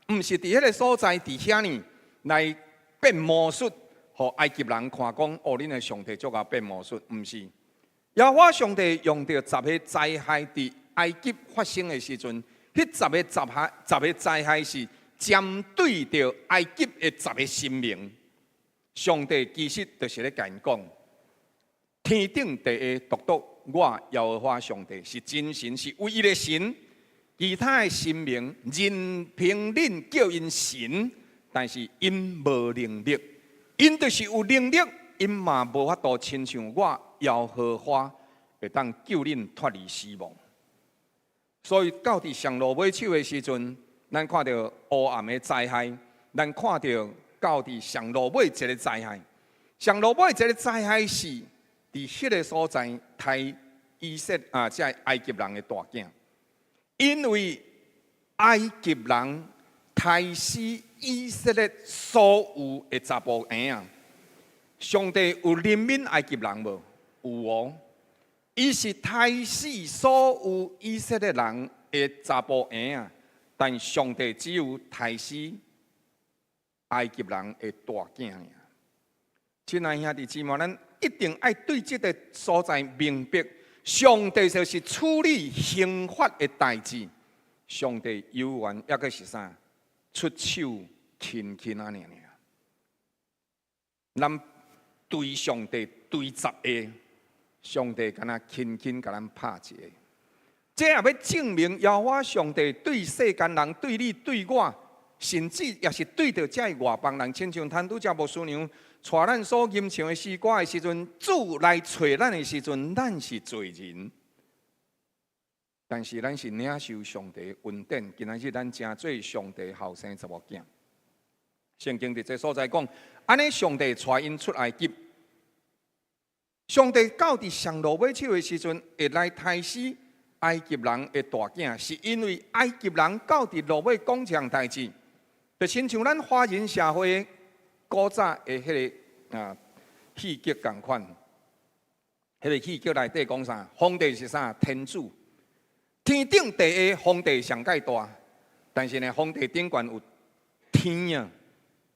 毋是佇彼个所在佇遐呢來變魔術，予埃及人看講，哦，恁的上帝足𠢕變魔術，毋是。耶和華上帝用著十个災害佇埃及發生的時陣，彼十個十害十个災害是針對著埃及的十个神明。上帝其實就是咧共𪜶講，天頂地下獨獨我耶和華上帝是真神，是唯一的神。其他的神明，任憑恁叫𪜶神，但是𪜶無能力，𪜶就是有能力，𪜶嘛無法度親像我耶和華會當救恁脫離死亡。所以到佇上落尾手的時陣，咱看著烏暗的災害，咱看著到佇上落尾一个災害，上落尾一个災害是佇彼个所在刣以色啊，這埃及人的大囝，因為埃及人刣死以色列所有的查埔嬰仔，上帝有憐憫埃及人無？有哦，伊是刣死所有以色列人的查埔嬰仔，但上帝只有刣死埃及人的大囝爾。親愛兄弟姊妹，咱一定愛對這个所在明白，上帝就是處理刑罰的代誌。上帝猶原抑閣是啥？出手輕輕按呢爾。咱對上帝對十个，上帝敢若輕輕共咱拍一個。這也欲證明耶和華上帝對世間人、對你、對我，甚至也是對著這个外邦人，親像咱拄才牧師娘帶咱所吟唱的詩歌的時陣，主來揣咱的時陣，咱是罪人。但是咱是領受上帝恩典，今仔日咱成做上帝後生查某囝。聖經佇這所在講，按呢上帝帶𪜶出埃及，上帝到佇上落尾手的時陣，會來刣死埃及人的大囝，是因為埃及人到佇落尾講這項代誌，就親像咱華人社會古早的彼个戲劇仝款，彼个戲劇內底講啥？皇帝是啥？天子。天頂地下，皇帝上蓋大，但是呢，皇帝頂懸有天啊，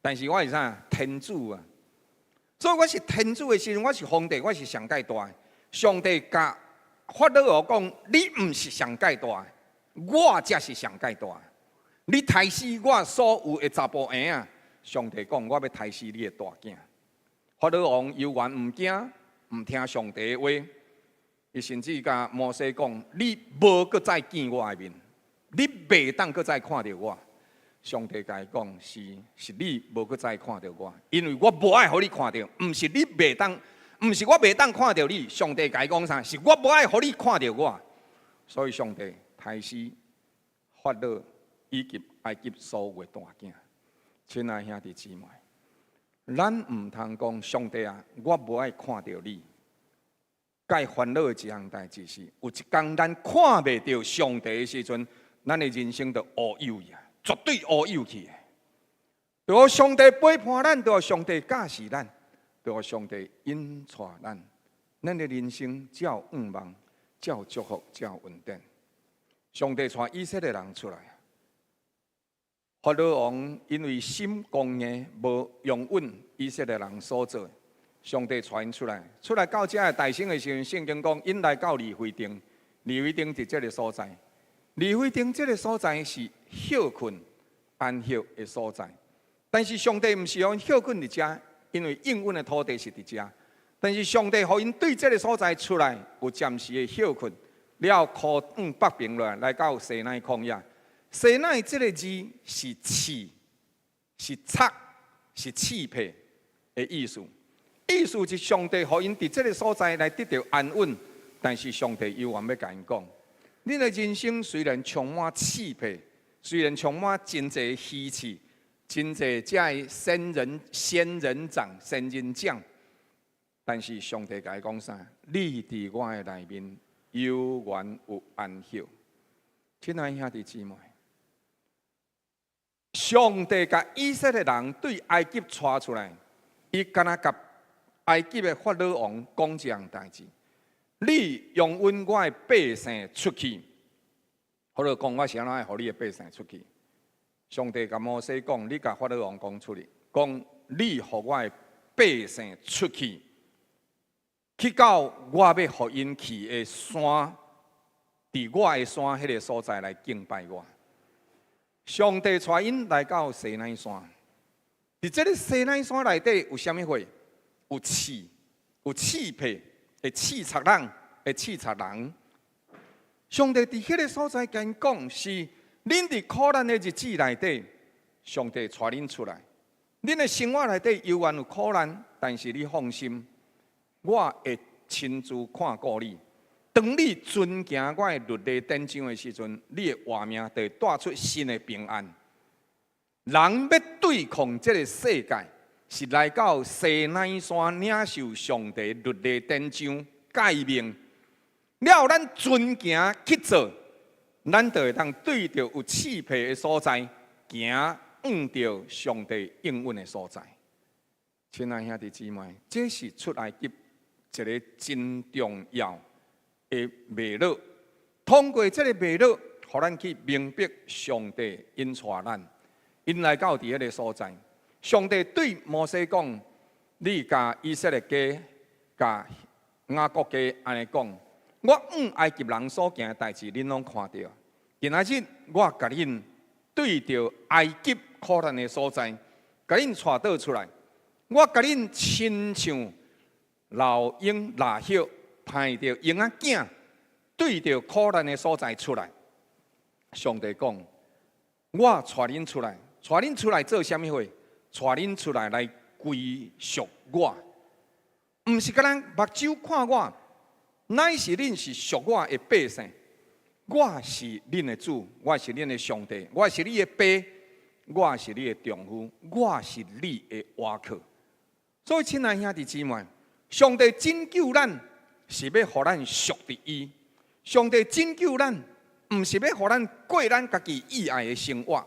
但是我是啥？天子啊！所以我是天子的時陣，我是皇帝，我是上蓋大。上帝共法老王講：你毋是上蓋大，我才是上蓋大。你刣死我所有的查埔嬰仔，上帝講我欲刣死你的大囝。法老王猶原毋驚，毋聽上帝的話。伊甚至共摩西講：你無閣再見我的面，你袂當閣再看著我。上帝共伊講：是是你無閣再看著我，因為我無愛予你看著，毋是你袂當，毋是我袂當看著你。上帝共伊講啥？是我無愛予你看著我。所以上帝刣死法老以及埃及所有的大囝。親愛兄弟姊妹，咱毋通講上帝啊，我無愛看著你。蓋煩惱的一項代誌是，有一工咱看袂著上帝的時陣，咱的人生就烏有去啊，絕對烏有去的。著上帝陪伴咱，著上帝教示咱，著上帝引帶咱，咱的人生才有向望，才有祝福，才有恩典。上帝帶以色列人出來，法老王因為心剛硬，無容允以色列人所做。上帝帶𪜶出來，出來到遮的大省的時陣，聖經講，𪜶來到利非訂，利非訂佇這个所在，利非訂這个所在是歇睏安歇的所在。但是上帝毋是予𪜶歇睏佇遮，因為應允的土地是佇遮。但是上帝予𪜶對這个所在出來有暫時的歇睏，了後往北邊落來，來到西奈曠野。西奈這个字是刺，是插，是刺破的意思。意思是上帝予𪜶佇這个所在來得著安穩，但是上帝猶原欲共𪜶講：恁的人生雖然充滿刺破，雖然充滿真濟魚刺，真濟這个仙人掌、仙人掌，但是上帝共伊講啥？你佇我的內面猶原有安歇。親愛兄弟姊妹，上帝共以色列人對埃及帶出來，伊敢若共埃及的法老王講這項代誌，你容允我的百姓出去。法老講，我是按怎會予你的百姓出去？上帝共摩西講，你共法老王講出去，講你予我的百姓出去，去到我欲予𪜶去的山，佇我的山彼个所在來敬拜我。上帝帶𪜶來到西奈山，佇這个西奈山內底有啥物貨？有刺，有刺破，會刺插人，會刺插人。上帝佇彼个所在共𪜶講，是恁佇苦難的日子內底，上帝帶恁出來。恁的生活內底猶原有苦難，但是你放心，我會親自看顧你。當你遵行我的律例典章的時陣，你的活命就會帶出新的平安。人欲對抗這个世界，是來到西奈山領受上帝律例典章誡命，了後咱遵行去做，咱就會當對著有刺破的所在，行向著上帝應允的所在。親愛兄弟姊妹，這是出埃及一个真重要的脈絡。通過這个脈絡，予咱去明白上帝引帶咱，𪜶來到佇彼个所在。上帝對摩西講：你共以色列家、共雅各家按呢講，我向埃及人所行的代誌，恁攏看著。今仔日我共恁對著埃及苦難的所在，共恁帶倒出來。我共恁親像老鷹獵鷹，抱著嬰仔囝，對著苦難的所在出來。上帝講：我帶恁出來，帶恁出來做啥物貨？帶恁出來來歸屬我，毋是干焦目睭看我，乃是恁是屬我的百姓，我是恁的主，我是恁的上帝，我是你的爸，我是你的丈夫，我是你的倚靠。所以，親愛兄弟姊妹，上帝拯救咱是欲予咱屬佇伊。上帝拯救咱，毋是欲予咱過咱家己意愛的生活。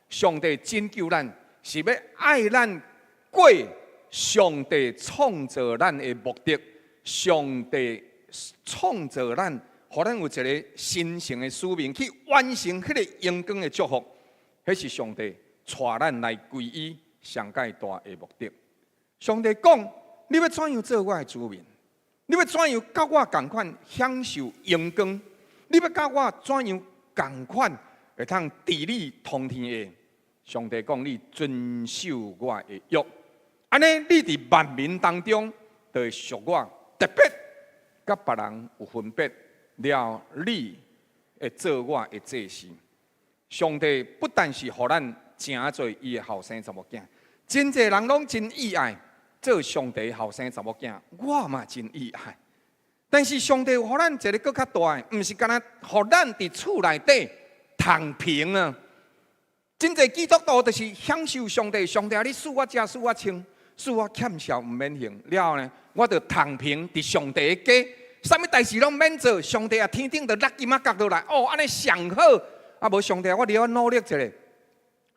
上帝拯救咱，是欲愛咱過上帝創造咱的目的。上帝創造咱，予咱有一个神聖的使命去完成彼个榮光的祝福。彼是上帝帶咱來歸伊上蓋大的目的。上帝講：你欲怎樣做我的子民？你欲怎樣佮我仝款享受榮光？你欲佮我怎樣仝款會通治理通天下？上帝講：你遵守我的約，按呢你佇萬民當中就會屬我，特別佮別人有分別了，你會做我的祭司。上帝不但是予咱成做伊的後生查某囝，真濟人攏真意愛做上帝後生查某囝，我嘛真意愛。但是上帝予咱一个閣較大的，毋是干焦予咱佇厝內底躺平啊。真濟基督徒就是享受上帝，上帝啊，你賜我食，賜我穿，賜我欠數毋免還。了後呢，我就躺平佇上帝的家，啥物代誌攏免做，上帝啊天頂就落金仔角落來，哦，按呢上好。啊，無上帝啊，我著愛努力一下，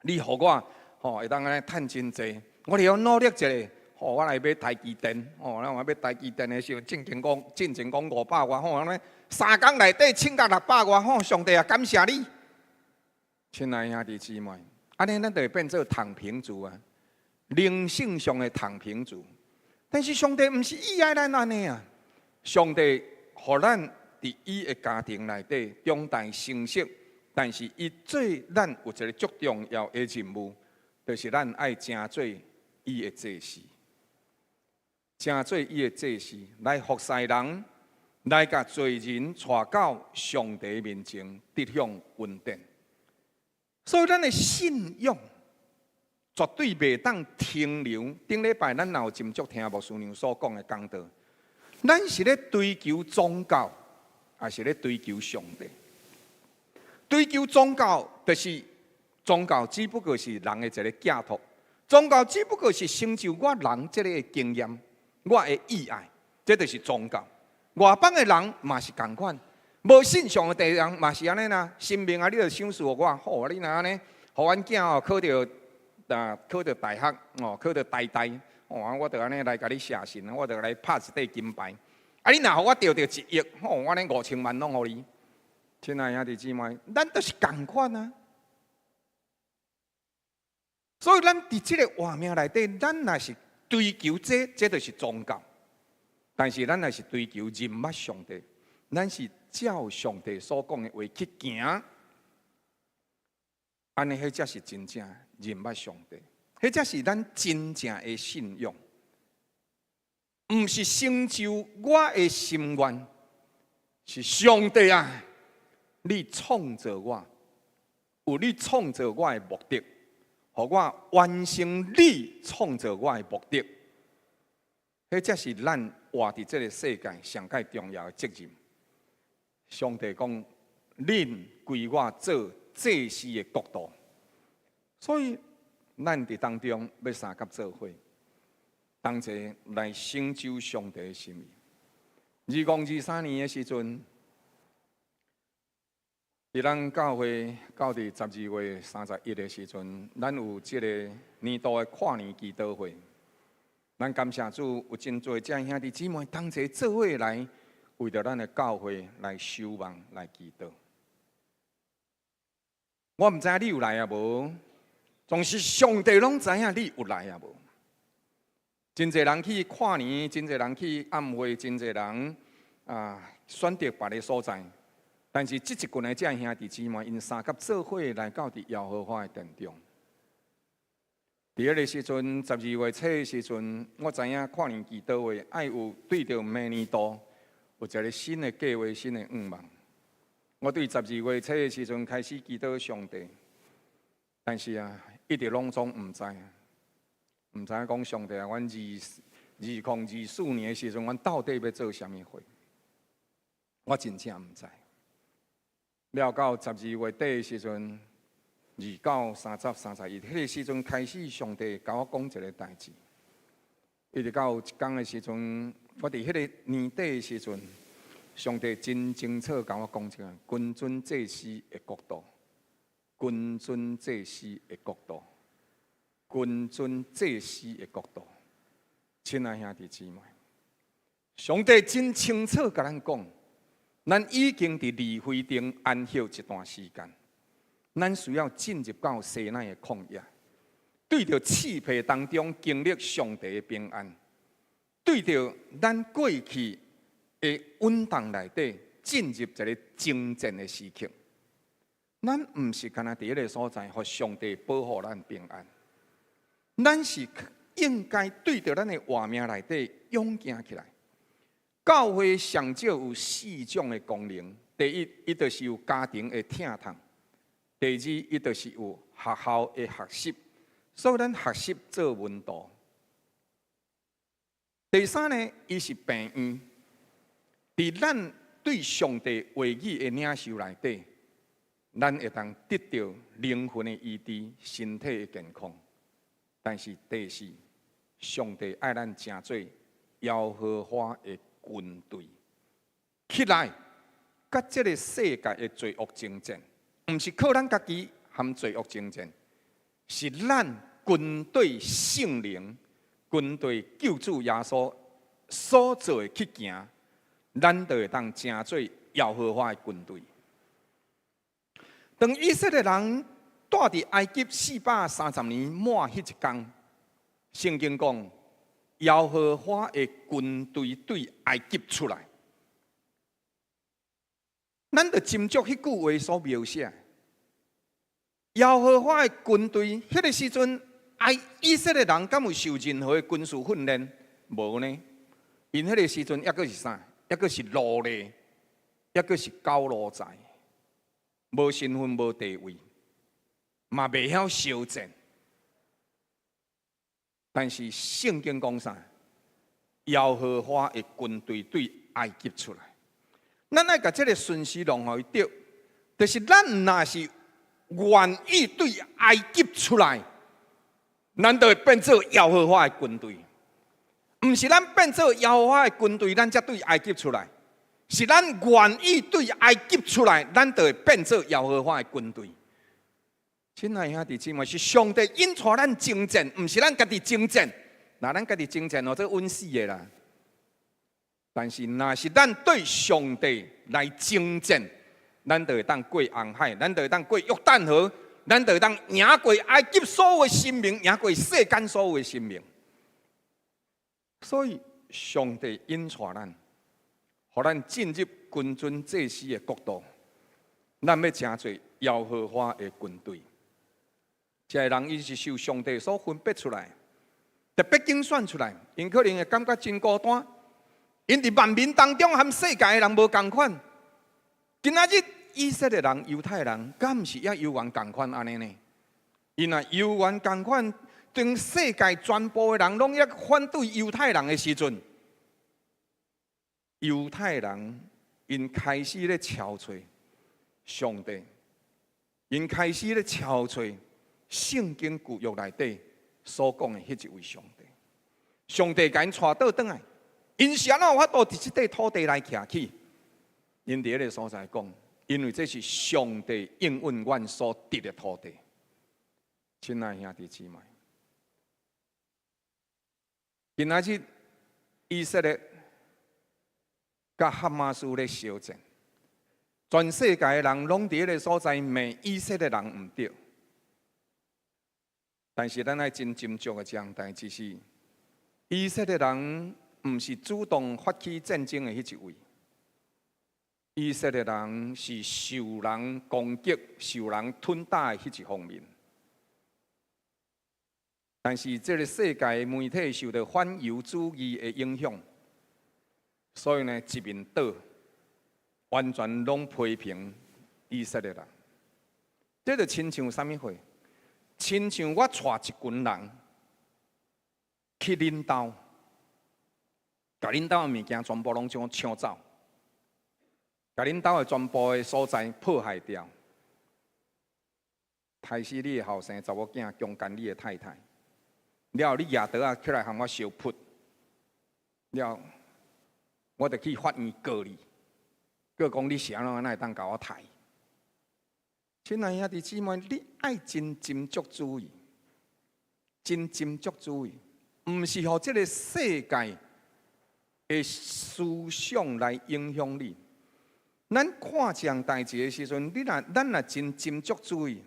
你予我吼會當按呢趁真濟，我著愛努力一下，吼我來買台積電，吼，我買台積電的時候，進前講500外，吼，按呢3工內底衝到600外，吼，上帝啊，感謝你。親愛兄弟姊妹，按呢咱就會變做躺平族啊，靈性上的躺平族。但是上帝毋是意愛咱按呢啊，上帝予咱佇伊的家庭內底長大成熟，但是伊做咱有一个足重要的任務，就是咱愛成做伊的祭司，成做伊的祭司來服侍人，來共罪人帶到上帝面前得享恩典。所以咱的信仰絕對袂當停留。頂禮拜咱若有斟酌聽牧師娘所講的講道，咱是咧追求宗教，抑是咧追求上帝？追求宗教，就是宗教只不過是人的一个寄託，宗教只不過是成就我人這个經驗，我的意愛，這就是宗教。外邦的人嘛是仝款，無信仰的人嘛是按呢啦。神明啊，你著賞賜予我，好，你若按呢，予阮囝哦考著大學，哦，考著台大，哦，我著按呢來共你謝神，我著來拍一塊金牌。啊，你若予我著1億，吼，我按呢5000萬攏予你。親愛兄弟姊妹，咱都是仝款啊。所以咱佇這个活命內底，咱若是追求這，這就是宗教。但是咱若是追求認捌上帝，咱是照上帝所講的話去行，按呢，彼才是真正認捌上帝，彼才是咱真正的信仰，毋是成就我的心願，是上帝啊！你創造我，有你創造我的目的，予我完成你創造我的目的，彼才是咱活佇這个世界上蓋重要的責任。上帝講：恁歸我做祭司的國度，所以咱佇當中欲相佮做伙，同齊來成就上帝的心意。2023年的時陣，佇咱教會到佇12月31的時陣，咱有這个年度的跨年祈禱會。咱感謝主，有真濟這兄弟姊妹同齊做伙來，為著咱的教會來守望、來祈禱。我毋知影你有來抑無，總是上帝攏知影你有來抑無。真濟人去跨年，真濟人去暗會，真濟人啊選擇別个所在。但是這一群的這兄弟姊妹，𪜶相佮做伙來到佇耶和華的殿中。佇彼个時陣，12月初的時陣，我知影跨年祈禱會愛有對著明年度有一个新的計劃、新的願望。我對12月初的時陣開始祈禱上帝，但是啊，一直攏總毋知，毋知影講上帝啊，阮2024年的時陣，阮到底欲做啥物會？我真正毋知。了到12月底的時陣，29、30、31，彼个時陣開始，上帝共我講一个代誌。一直到一工的時陣，我佇彼个年底的時陣，上帝真清楚共我講一个君尊祭司的國度，君尊祭司的國度，君尊祭司的國度。親愛兄弟姊妹，上帝真清楚共咱講，咱已經佇利非訂安歇一段時間，咱需要進入到西奈的曠野，對著刺皮當中經歷上帝的平安，對著咱過去的穩當內底進入一个征戰的時刻。咱毋是干焦佇彼个所在，予上帝保護咱平安，咱是應該對著咱的活命內底勇行起來。教會上少有四種的功能：第一，伊就是有家庭的疼痛；第二，伊就是有學校的學習，所以咱學習做門徒；第三呢，伊是病院，佇咱對上帝話語的領受內底，咱會當得著靈魂的醫治、身體的健康。但是第四，上帝愛咱成做耶和華的軍隊，起來，佮這个世界的罪惡爭戰，毋是靠咱家己和罪惡爭戰，是咱軍隊聖靈、軍隊救主耶穌所做的去行，咱就會當成做耶和華的軍隊。當以色列人蹛佇埃及430年滿彼一工，聖經講耶和華的軍隊對埃及出來。咱就斟酌彼句話所描寫，耶和華的軍隊，彼个時陣，以色列人敢有受任何的軍事訓練？無呢？𪜶彼个時陣，抑閣是啥？抑閣是奴隸，抑閣是狗奴才，無身份、無地位，嘛袂曉相戰。但是聖經講啥？耶和華的軍隊對埃及出來。咱愛共這个順序弄予伊對，就是咱若是願意對埃及出來，咱就會變做耶和華的軍隊。毋是咱變做耶和華的軍隊，咱才對埃及出來。是咱願意對埃及出來，咱就會變做耶和華的軍隊。親愛兄弟姊妹，是上帝引帶咱征戰，毋是咱家己征戰。若咱家己征戰哦，這穩死的啦。但是，若是咱對上帝來征戰，咱就會當過紅海，咱就會當過約旦河，咱就會當贏過埃及所有的神明，贏過世間所有的神明。所以，上帝引帶咱，予咱進入君尊祭司的國度，咱欲成做耶和華的軍隊。這个人伊是受上帝所分別出來，特別揀選出來，𪜶可能會感覺真孤單。𪜶佇萬民當中和世界的人無仝款。今仔日以色列人、猶太人，敢毋是也猶原仝款按呢呢？𪜶若猶原仝款，當世界全部的人攏咧反對猶太人的時陣，猶太人𪜶開始咧敲揣上帝，𪜶開始咧敲揣聖經舊約內底所講的彼一位上帝，上帝共𪜶帶倒轉來。𪜶是按怎有法度佇這塊土地來徛起？𪜶佇彼个所在講，因為這是上帝應允阮所得的土地。親愛兄弟姊妹，今仔日以色列佮哈馬斯咧相戰，全世界的人攏佇彼个所在罵以色列人毋對，但是咱愛真斟酌的這項代誌是，以色列人毋是主動發起戰爭的彼一位，以色列人是受人攻擊、受人吞打的彼一方面。但是這个世界媒體受著反猶主義的影響，所以呢，一面倒，完全攏批評以色列人。這就親像啥物貨？親像我帶一群人去恁兜。共恁兜的物件全部攏將搶走，共恁兜的全部的所在破壞掉，刣死你的後生查某囝，強姦你的太太，了後你舉刀仔起來和我相撲，了我就去法院告你，告講你是按怎，哪會當共我刣？親愛兄弟姊妹，你愛真斟酌注意，真斟酌注意，毋是予這个世界的思想來影響你。咱看這項代誌的時陣，你若咱若真斟酌注意，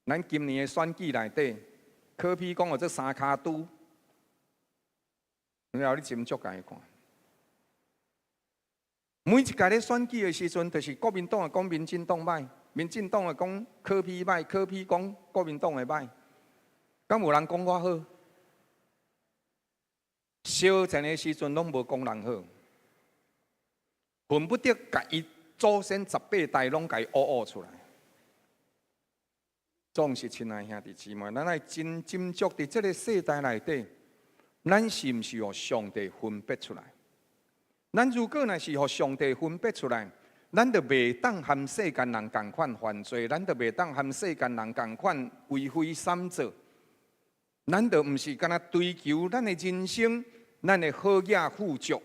咱今年的選舉內底，柯 P 講予做三跤豬，然後你斟酌共伊看。每一屆咧選舉的時陣，就是國民黨的講民進黨䆀，民進黨的講柯 P 䆀，柯 P 講國民黨的䆀，敢有人講我好？相戰的時陣攏無講人好，恨不得共伊祖先十八代攏共伊挖挖出來。總是親愛兄弟姊妹，咱愛真斟酌佇這个世代內底，咱是毋是予上帝分別出來？咱如果若是予上帝分別出來，咱就袂當和世間人仝款犯罪，咱就袂當和世間人仝款為非三做。咱就毋是干焦追求咱的人生，咱的好額富足，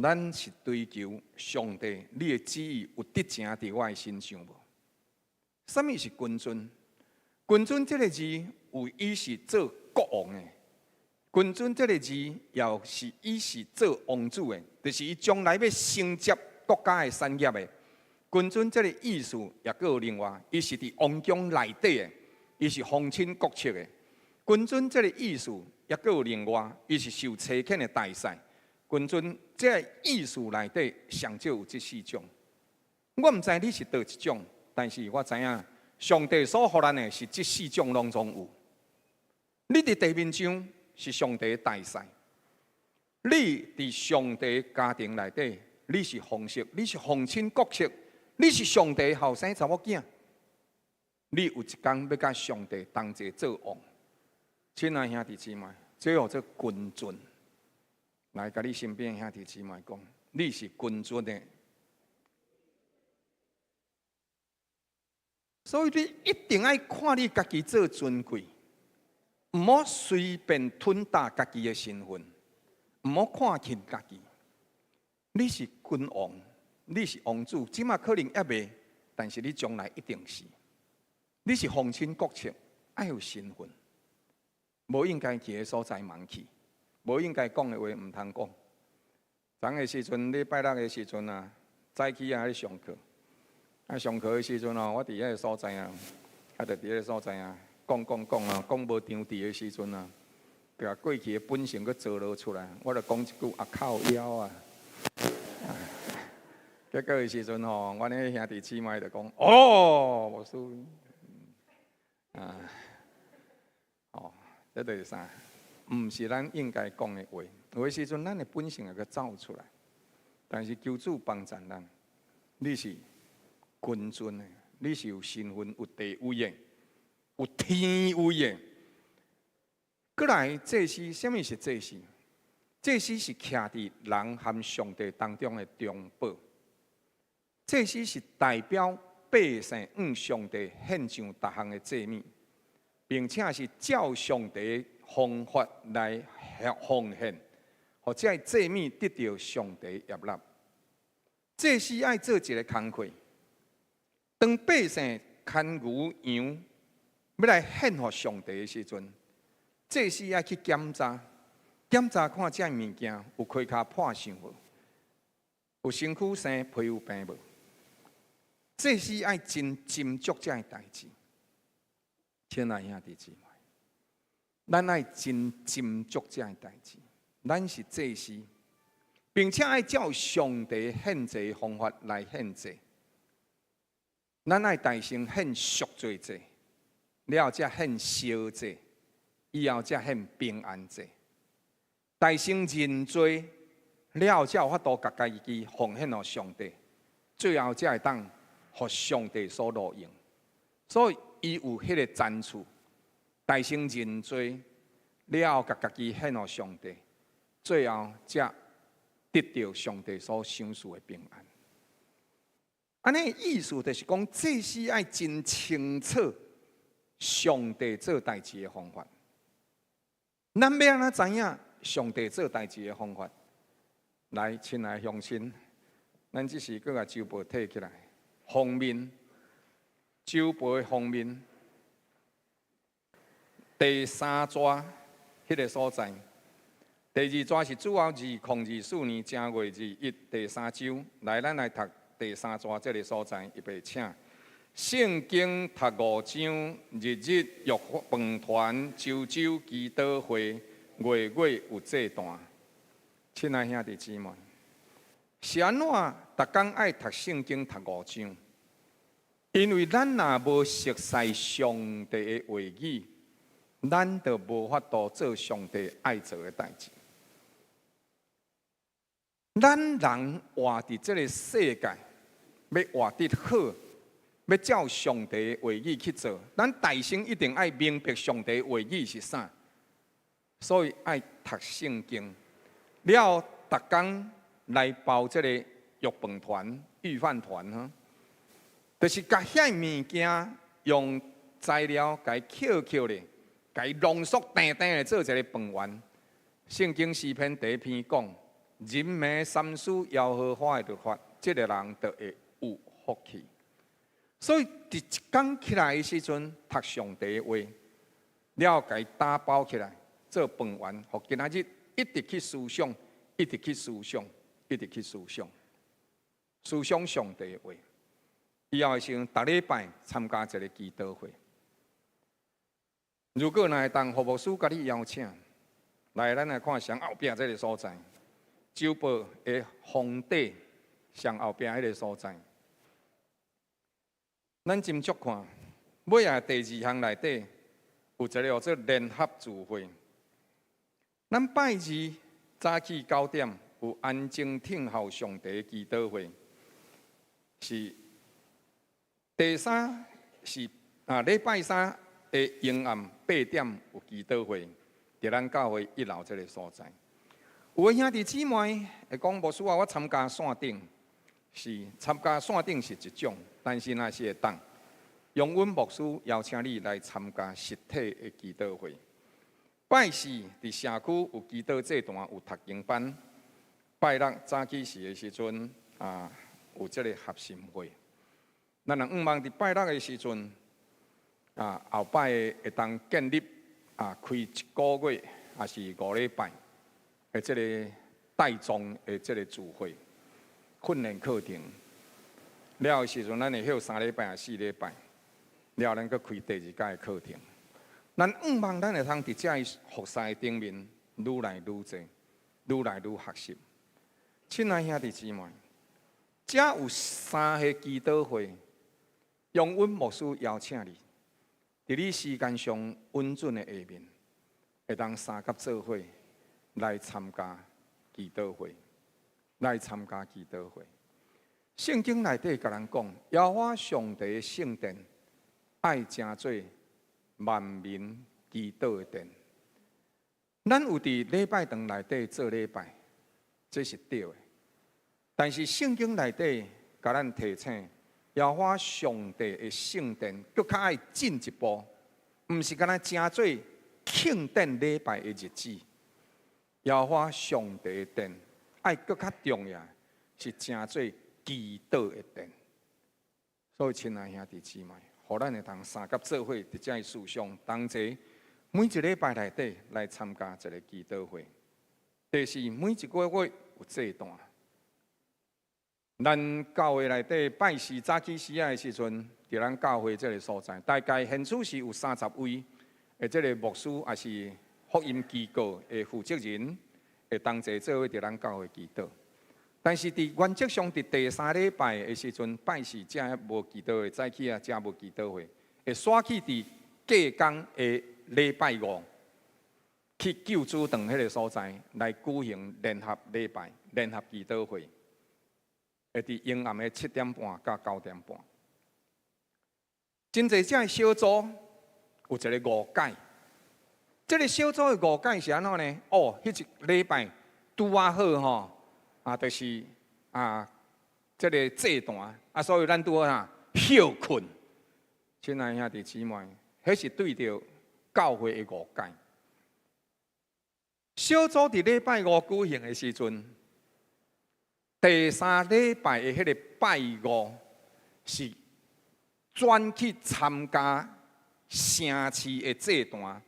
咱是追求上帝，你的旨意有得成佇我的身上無？啥物是君尊？君尊這个字有伊是做國王的，君尊這个字又是伊是做王子的，就是伊將來欲承接國家的產業的。君尊這个意思也閣有另外，伊是佇王宮內底的，伊是皇親國戚的。君尊這個意思也閣有另外，伊是受差遣的大使。君尊這个意思內底上少有這四種。我毋知你是佗一種，但是我知影上帝所予咱的是這四種攏總有。你佇地面上是上帝的大使，你佇上帝家庭內底，你是皇室，你是皇親國戚，你是上帝後生查某囝。你有一工欲佮上帝同齊做王，親愛兄弟姊妹，這號做君尊。來，共你身邊兄弟姊妹講，你是君尊的，所以你一定愛看你家己做尊貴，毋好隨便吞打家己的身份，毋好看輕家己。你是君王，你是王子，這馬可能猶未，但是你將來一定是。你是皇親國戚，愛有身份，無應該去的所在茫去，無應該講的話毋通講。昨的時陣，禮拜六的時陣啊，早起啊咧上課，啊上課的時陣哦，我佇彼个所在啊，啊就佇彼个所在啊，講講講啊，講無場地的時陣啊，就共過去的本性閣做落出來，我就講一句啊靠腰啊。結果的時陣吼，阮彼兄弟姊妹就講：哦，牧師，啊，哦，這就是啥？毋是咱應該講的話。有的時陣，咱的本性會閣走出來。但是求主幫助咱，你是君尊的，你是有身份、有地位的、有天位的。閣來，祭司，啥物是祭司？祭司是徛佇人和上帝當中的中保。祭司是代表百姓向上帝獻上逐項的祭物，並且是照上帝方法來奉獻，予這个祭物得著上帝悅納。祭司愛做一个工課，當百姓牽牛羊欲來獻予上帝的時陣，祭司愛去檢查，檢查看這个物件有開跤破傷無，有身軀生皮膚病無。祭司愛真斟酌這个代誌，親愛兄弟姊妹，咱愛真斟酌這个代誌。咱是祭司，並且愛照上帝獻祭方法來獻祭。咱愛代先獻贖罪祭，了後才獻燒祭，以後才獻平安祭。代先認罪，了後才有法度共家己奉獻予上帝，最後才會當予上帝所錄用。所以伊有彼个層次，代先認罪，了後共家己獻予上帝，最後才得著上帝所賞賜的平安。按呢意思就是講，祭司愛真清楚上帝做代誌的方法。咱欲按怎知影上帝做代誌的方法？來，親愛鄉親，咱這時閣共周報提起來，封面，周報的封面，第三逝彼个所在，第二逝是主後2024年正月21第三週，來，咱來讀第三逝這个所在，預備請。聖經讀五章，日日肉飯團，週週祈禱會，月月有祭壇。親愛兄弟姊妹，是按怎逐工愛讀聖經讀五章？因為咱若無熟悉上帝的話語，咱就無法度做上帝愛做的代誌。咱人活佇這个世界，欲活得好，欲照上帝的話語去做，咱代先一定愛明白上帝話語是啥，所以愛讀聖經，了後逐工來包這个肉飯團，御飯團哈，就是共遐物件用材料共抾抾咧，共濃縮定定咧做一个飯圓。聖經詩篇第一篇講，人暝三思耶和華的律法，這个人就會有福氣。所以，佇一工起來的時陣，讀上帝的話，了後共打包起來做飯圓，予今仔日一直去思想，一直去思想，一直去思想，思想上帝的話。以後的時陣，逐禮拜參加一个祈禱會。如果若會當，何牧師共你邀請來，咱來看上後壁這个所在，周報的封底上後壁彼个所在。咱斟酌看，尾仔第二項內底有一个叫做聯合聚會。咱拜二早起9點有安靜聽候上帝祈禱會，是第三是啊禮拜三的暝暗8點有祈禱會，佇咱教會一樓這个所在。有的兄弟姊妹會講，牧師啊，我參加線頂，是參加線頂是一種，但是若是會當，容阮牧師邀請你來參加實體的祈禱會。拜四佇社區有祈禱祭壇，有讀經班。拜六早起時的時陣啊，有這个合心會。咱人向望佇拜六的時陣啊，後擺會當建立啊，開一個月抑是5禮拜的這个帶狀的這个聚會訓練課程。了的時陣，咱會歇3禮拜抑4禮拜，了後咱閣開第二屆的課程。咱向望咱會通佇這个服侍頂面愈來愈濟，愈來愈學習。親愛兄弟姊妹，遮有三个祈禱會，容阮牧師邀請你，佇你時間上允准的下面，會當相佮做伙來參加祈禱會，來參加祈禱會。聖經內底共咱講，耶和華上帝的聖殿愛成做萬民祈禱的殿。咱有佇禮拜堂內底做禮拜，這是對的。但是聖經內底共咱提醒，耶和華上帝的聖殿，閣較愛進一步，毋是干焦成做慶典禮拜的日子。耶和華上帝的殿愛閣較重要，是成做祈禱的殿。所以，親愛兄弟姊妹，予咱會當相佮做伙，佇遮思想同齊，每一禮拜內底來參加一个祈禱會。第四，每一個月有祭壇。咱教會內底拜四早起時仔的時陣，佇咱教會這个所在，大概現此時有30位的這个牧師，抑是福音機構的負責人，會同齊做伙佇咱教會祈禱。但是佇原則上，佇第三禮拜的時陣，拜四遮無祈禱會，早起啊遮無祈禱會，會徙去佇隔工的禮拜五，去救主堂彼个所在來舉行聯合禮拜、聯合祈禱會。會佇暝暗的7點半到9點半。真濟這小組有一个誤解，這个小組的誤解是按怎呢？哦，彼一禮拜拄仔好吼，啊，就是啊，這个祭壇啊，所以咱拄好啥歇睏。親愛兄弟姊妹，彼是對著教會的誤解。小組佇禮拜五舉行的時陣，第三禮拜的彼个拜五是轉去參加城市的祭壇，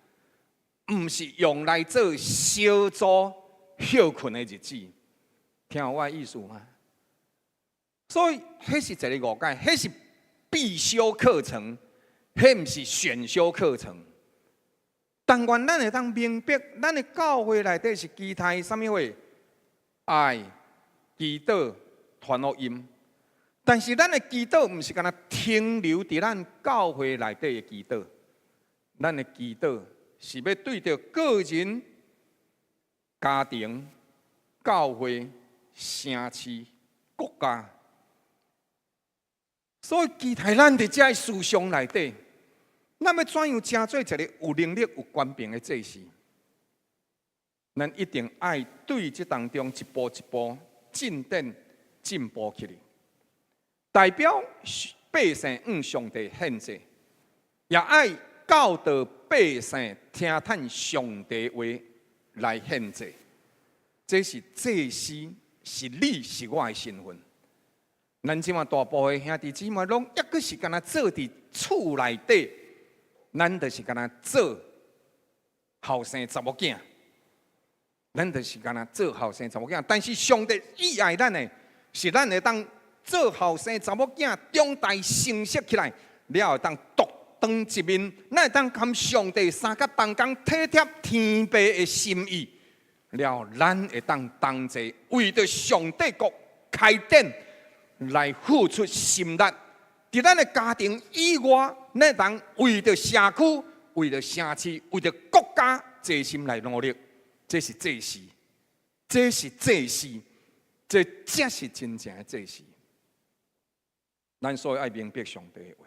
毋是用來做小組歇睏的日子。聽有我的意思嗎？所以，彼是一个誤解，彼是必修課程，彼毋是選修課程。但願咱會當明白，咱的教會內底是期待啥物貨？愛、祈禱、傳福音。但是咱的祈禱毋是干焦停留佇咱教會內底的祈禱，咱的祈禱是欲對著個人、家庭、教會、城市、國家。所以期待咱佇這思想內底，咱欲怎樣成做一个有能力、有權柄的祭司？咱一定愛對這當中一步一步進展、進步起來。代表百姓向上帝獻祭，也愛教導百姓聽趁上帝話來獻祭。這是祭司，是你是我的身份。咱這馬大部分兄弟姊妹攏抑閣是干焦做佇厝內底，咱就是干焦做後生查某囝，咱就是干焦做後生查某囝。但是上帝意愛咱的，是咱會當做後生查某囝，長大成熟起來，了後會當獨當一面，咱會當含上帝相佮同工體貼天父的心意，了後咱會當同齊為著上帝國開展來付出心力。佇咱的家庭以外，咱會當為著社區、為著城市、為著國家齊心來努力。這是祭司，這是祭司，這才是真正的祭司。咱所以愛明白上帝的話，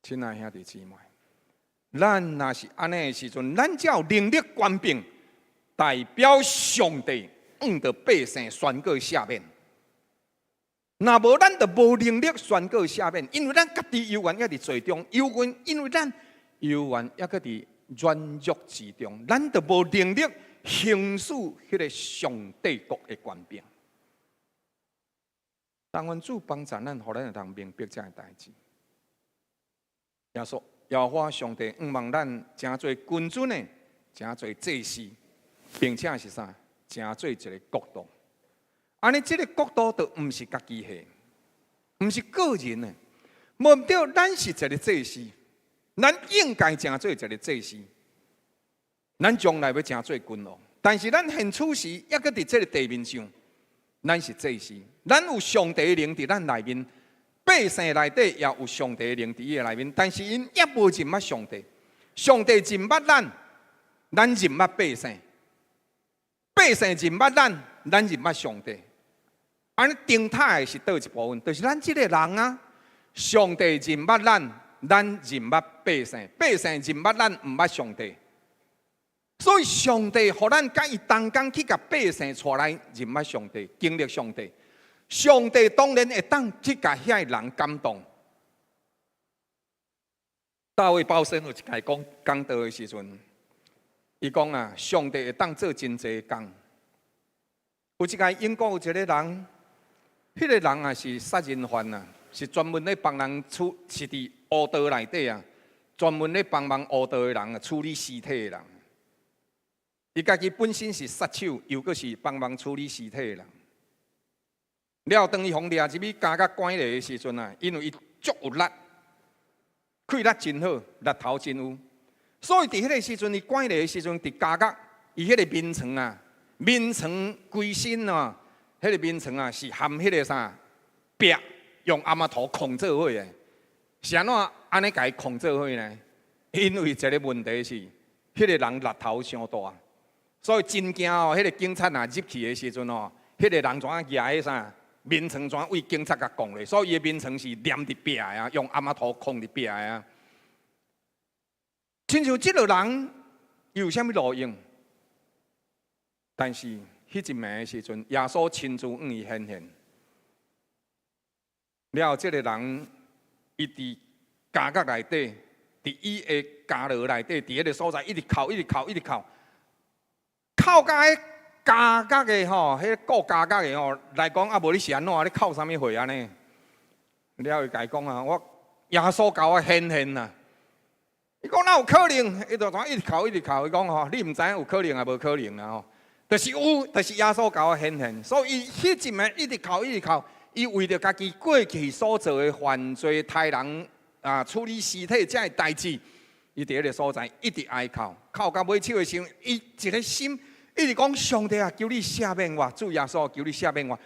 親愛兄弟姊妹，咱若是按呢的時陣，咱才有能力權柄代表上帝，向著百姓宣告赦免。若無咱就無能力宣告赦免，因為咱家己猶原猶佇罪中，猶原因為咱猶原猶閣佇軟弱之中，咱就無能力行使彼个上帝國的權柄。但願主幫助咱，予咱會當明白這个代誌。耶穌、耶和華上帝，向望咱成做君尊的，成做祭司，並且是啥？成做一个國度。按呢，這个國度就毋是家己的，毋是個人的。無毋對，咱是一个祭司，咱應該成做一个祭司。咱將來欲成做君王，但是咱現此時猶閣佇這个地面上。咱是祭司，咱有上帝的靈佇咱內面，百姓內底也有上帝的靈佇伊的內面，但是𪜶猶無認捌上帝，上帝認捌咱，咱認捌百姓，百姓認捌咱，咱認捌上帝。按呢燈塔的是佗一部分？就是咱這个人啊，上帝認捌咱，咱認捌百姓，百姓認捌咱，毋捌上帝。所以上帝予咱佮伊同工去共百姓帶來認捌上帝，經歷上帝。上帝當然會當去共遐个人感動。大衛鮑森有一擺講講道的時陣，伊講啊，上帝會當做真濟工。有一擺英國有一个人，彼个人啊是殺人犯啊，是專門咧幫人處，是佇烏道內底啊，專門咧幫忙烏道的人啊處理屍體的人。伊家己本身是殺手，又閣是幫忙處理屍體的人。了後，當伊予掠入去監獄關咧的時陣啊，因為伊足有力，氣力真好，力頭真有，所以佇彼个時陣，伊關咧的時陣，佇監獄，伊彼个眠床啊，眠床規身啊，彼个眠床啊是含彼个啥壁，用頷仔塗紘做伙的。是按怎按呢共伊紘做伙呢？因為一个問題是，彼个人力頭傷大。所以真驚哦！彼个警察若入去的時陣哦，彼个人怎樣舉彼啥眠床怎為警察共摃咧？所以伊的眠床是黏佇壁的啊，用頷仔塗紘佇壁的啊。親像這个人，伊有啥物路用？但是彼一暝的時陣，耶穌親自向伊顯現。了後，這个人伊佇監獄內底，佇伊的監牢內底，佇彼个所在，一直哭，一直哭，一直哭。哭甲彼監獄的吼，彼顧監獄的吼來講，啊無你是按怎？你哭啥物貨按呢？了後伊共伊講啊，我耶穌共我顯現啊！伊講哪有可能？伊就怎一直哭一直哭。伊講吼，你毋知影有可能抑無可能啊吼？就是有，就是耶穌共我顯現。所以伊彼一暝一直哭一直哭，伊為著家己過去所做的犯罪、刣人啊、處理屍體這个代誌，伊佇彼个所在一直哀哭，哭到尾手的時陣，伊一个心。一直講上帝啊，求你赦免我，主耶穌，求你赦免我，予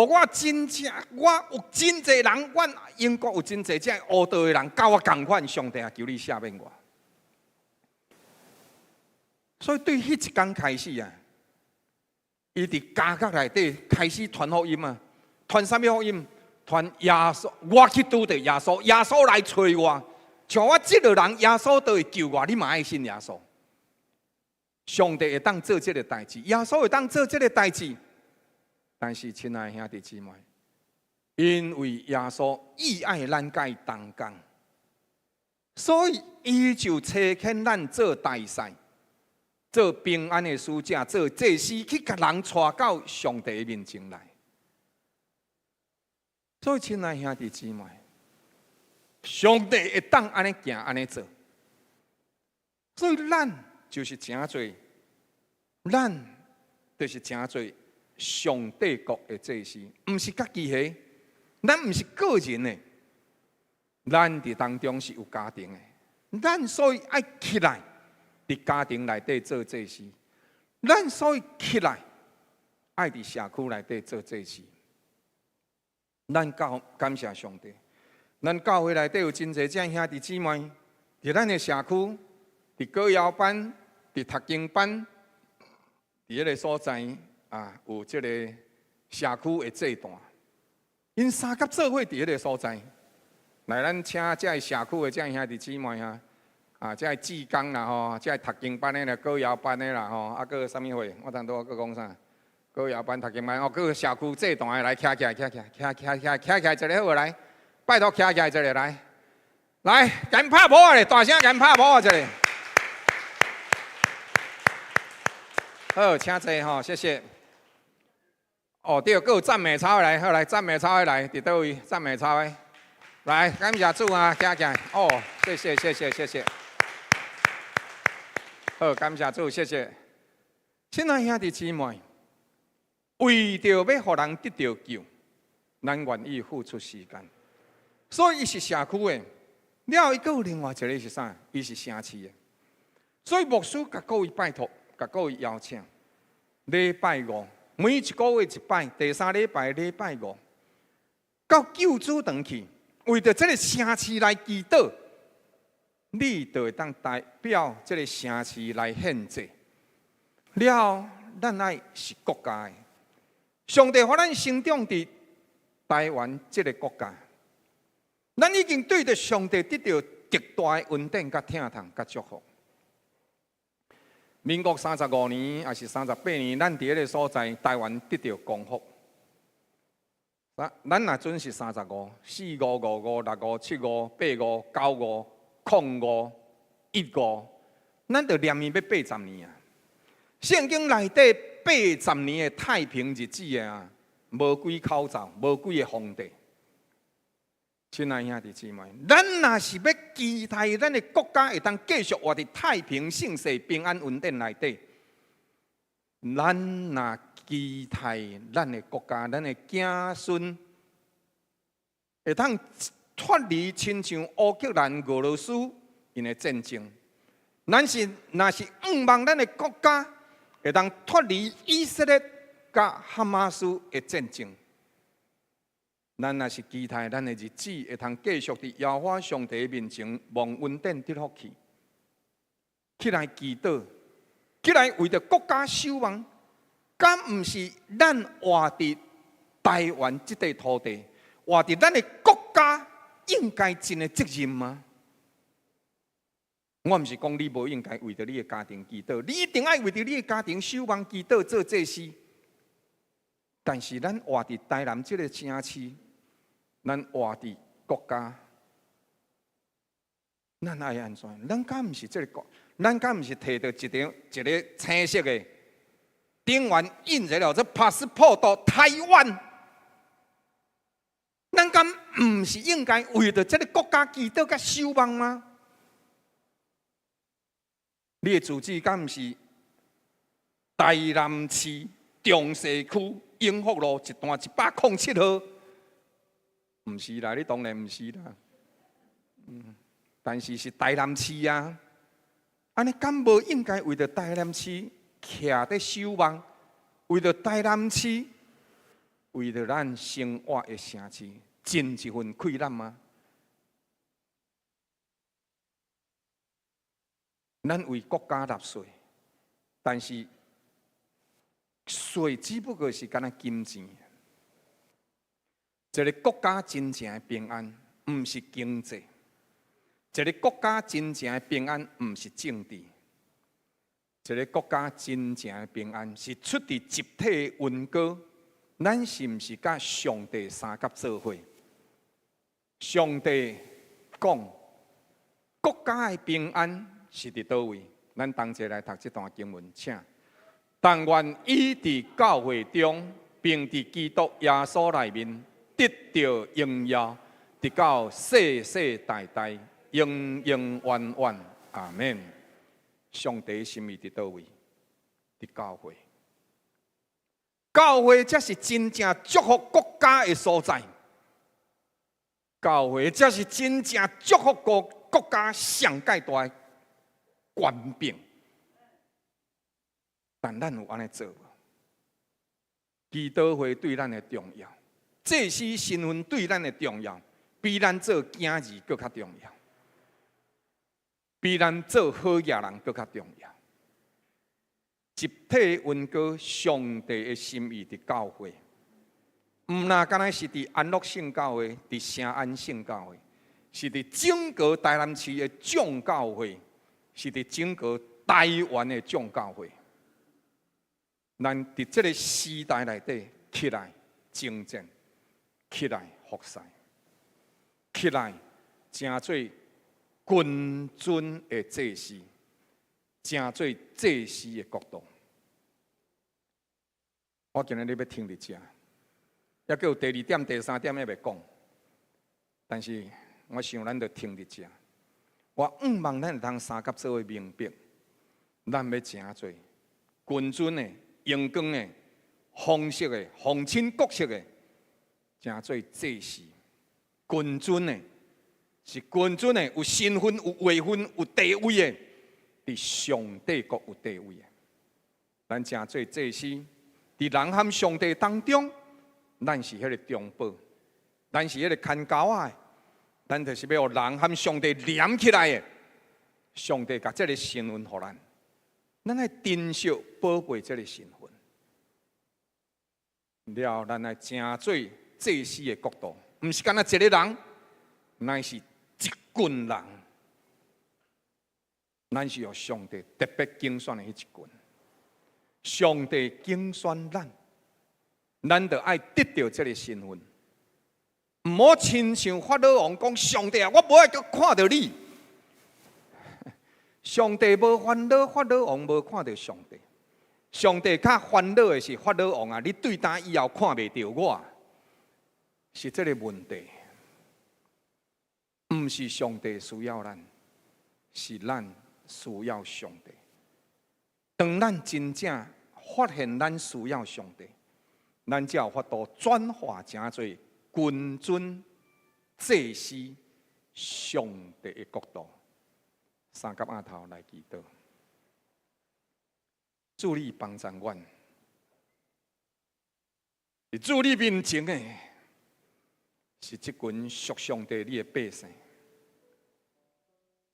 我真正，我有真濟人，阮英國有真濟這烏道的人，佮我仝款，上帝啊，求你赦免我。所以對彼一工開始啊，伊佇監獄內底開始傳福音啊，傳啥物福音？傳耶穌，我去拄著耶穌，耶穌來揣我，像我這個人，耶穌都會救我，你嘛愛信耶穌。上帝會當做這个代誌，耶穌會當做這个代誌，但是親愛的兄弟姊妹，因為耶穌意愛咱佮伊同工，所以伊就差遣咱做大使，做平安的使者，做祭司，去共人帶到上帝面前來。所以，親愛兄弟姊妹，上帝會當按呢行，按呢做。所以，咱就是成做，咱就是成做上帝國的祭司，毋是家己的，咱毋是個人的，咱佇當中是有家庭的，咱所以愛起來佇家庭內底做祭司，咱所以起來愛佇社區內底做祭司。咱教感謝上帝，咱教會內底有真濟這兄弟姊妹，佇咱的社區，佇歌謠班，佇讀經班，佇彼个所在啊，有這個社區的祭壇，𪜶相佮做伙佇彼个所在，來，咱請這个社區的這兄弟姊妹啊，啊，這個志工啦吼，這個讀經班的啦，歌謠班的啦吼，啊，閣啥物會？我頭拄仔閣講啥？歌謠班、讀經班，哦，閣社區祭壇的來，徛起來，徛起來，徛徛徛徛起來一个好無來？拜託徛起來一个來，來，共𪜶拍鼓仔咧，大聲共𪜶拍鼓仔一个。好，請坐吼，謝謝。哦，對，閣有讚美操的來，好來，讚美操的來，佇佗位？讚美操的，來，感謝主啊，徛起來。哦，謝謝，謝謝，謝謝。好，感謝主，謝謝。親愛兄弟姊妹，為著欲予人得著救，咱願意付出時間。所以伊是社區的，了後伊閣有另外一个是啥？伊是城市的。所以牧師共各位拜託，共各位邀請，禮拜五每一個月一擺，第三禮拜禮拜五，到救主堂去，為著這个城市來祈禱，你就會當代表這个城市來獻祭。了後，咱愛是國家的，上帝予咱生長佇台灣這个國家，咱已經對著上帝得著極大的恩典、佮疼痛、佮祝福。民國35年，抑是38年，咱佇彼个所在，台灣得著光復。咱若準是三十五、四五、五五、六五、七五、八五、九五、空五、一五，咱就連綿欲80年啊！聖經內底八十年的太平日子啊，無幾口罩，無幾個皇帝。親愛兄弟姊妹，咱若是欲期待咱的國家會當繼續活佇太平盛世、平安穩定內底，咱若期待咱的國家、咱的子孫會當脫離親像烏克蘭、俄羅斯𪜶的戰爭，咱是若是向望咱的國家會當脫離以色列佮哈馬斯的戰爭，咱若是期待咱的日子會通繼續佇耶和華上帝面前蒙恩典得福氣，起來祈禱，起來為著國家守望，敢毋是咱活佇台灣這塊土地，活佇咱的國家應該盡的責任嗎？我毋是講你無應該為著你的家庭祈禱，你一定愛為著你的家庭守望祈禱做祭司。但是咱活佇台南這个城市，咱活佇國家，咱愛按怎？咱敢毋是這个國？咱敢毋是提著一張一个青色的頂懸印著了這 passport 台灣？咱敢毋是應該為著這个國家祈禱佮守望嗎？你的住址敢毋是台南市中西區永福路一段107號？毋是啦，你當然毋是啦。但是是台南市啊，按呢敢無應該為著台南市徛佇守望，為著台南市，為著咱生活的城市，盡一份氣力嗎？咱為國家納稅，但是稅只不過是敢若金錢。一個國家真正的平安，毋是經濟；一個國家真正的平安，毋是政治；一個國家真正的平安，是出佇集體的恩膏，咱是毋是佮上帝相佮做伙？上帝講國家的平安是佇佗位？咱同齊來讀這段經文，請。但願伊佇教會中，並佇基督耶穌內面得著榮耀，直到世世代代，永永遠遠。阿門。上帝心意佇佗位？佇教會。教會才是真正祝福國家的所在。教會才是真正祝福國國家上蓋大的權柄。但咱有按呢做無？祈禱會對咱的重要，祭司身份對咱的重要，比咱做囝兒閣較重要，比咱做好野人閣較重要。集體恩膏上帝的心意佇教會，毋但干焦是佇安樂聖教會，佇聖安聖教會，是佇整個台南市的眾教會，是佇整個台灣的眾教會。咱佇這個時代內底起來征戰，起來服侍，起來成做君尊的祭司，成做祭司的國度。我今日欲停佇遮，猶閣有第二點、第三點猶未講，但是我想咱就停佇遮。我向望咱會當相佮做伙明白，咱欲成做君尊的、榮光的、紅色的、皇親國戚的，成做祭司，君尊的，是君尊的，有身份、有位份、有地位的，佇上帝國有地位的。咱成做祭司，佇人和上帝當中，咱是彼個中保，咱是彼個牽鈎仔的，咱就是欲予人和上帝連起來的。上帝共這个身份予咱，咱愛珍惜寶貝這个身份。了，咱來成做祭司的國度，毋是干焦一個人，乃是一群人。咱是予上帝特別揀選的彼一群。上帝揀選咱，咱就愛得著這个身份。毋好親像法老王講：上帝啊，我無愛閣看著你。上帝無煩惱，法老王無看著上帝。上帝較煩惱的是法老王啊！你對今以後看袂著我，是這个問題。毋是上帝需要咱，是咱需要上帝。當咱真正發現咱需要上帝，咱才有法度轉化成做君尊祭司上帝的國度。相佮徛頭來祈禱，主你幫贊阮，佇主你面前的，是這群屬上帝你的百姓。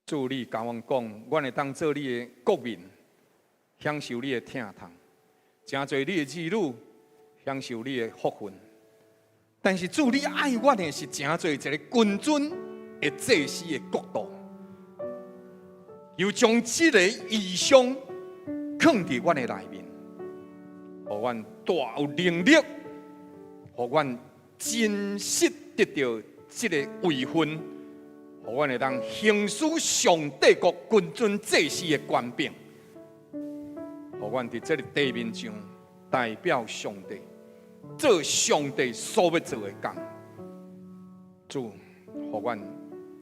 主你共阮講，阮會當做你的國民，享受你的疼痛，成做你的兒女，享受你的福分。但是主你愛阮的是成做一个君尊的祭司的國度，又將這个異象囥佇阮的內面，予阮大有能力，予阮真實得著這个位份，予阮會當行使上帝國君尊祭司的權柄，予阮佇這个地面上代表上帝，做上帝所欲做的工。主，予阮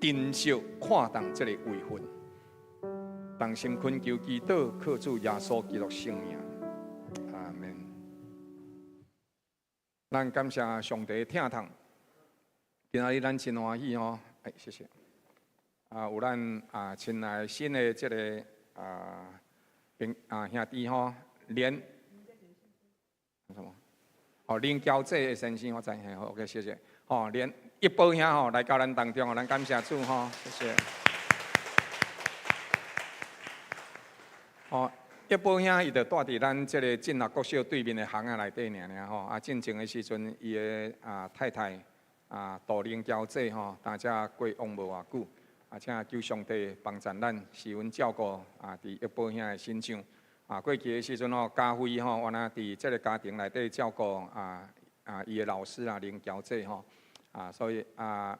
珍惜看重這个位份，同心懇求祈禱，靠主耶穌基督聖名，阿門。咱感謝上帝疼痛，今仔日咱真歡喜哦！哎，謝謝。啊，有咱啊親愛新的這个啊朋啊兄弟吼，連什麼？哦，林嬌姐的先生，我知影，好，OK，謝謝。吼，連一寶兄吼來到咱當中，咱感謝主吼，謝謝。哦，一寶兄伊就蹛佇咱這个進學國小對面的巷仔內底爾爾吼。啊，進前的時陣，伊的啊太太啊杜玲嬌姐吼，拄才過往無偌久。啊，請求上帝幫贊咱，十分照顧啊，佇一寶兄的身上。啊，過去的時陣吼，家輝吼，原來佇這个家庭內底照顧啊，啊，伊的老師啊，林喬姐吼，啊，所以啊，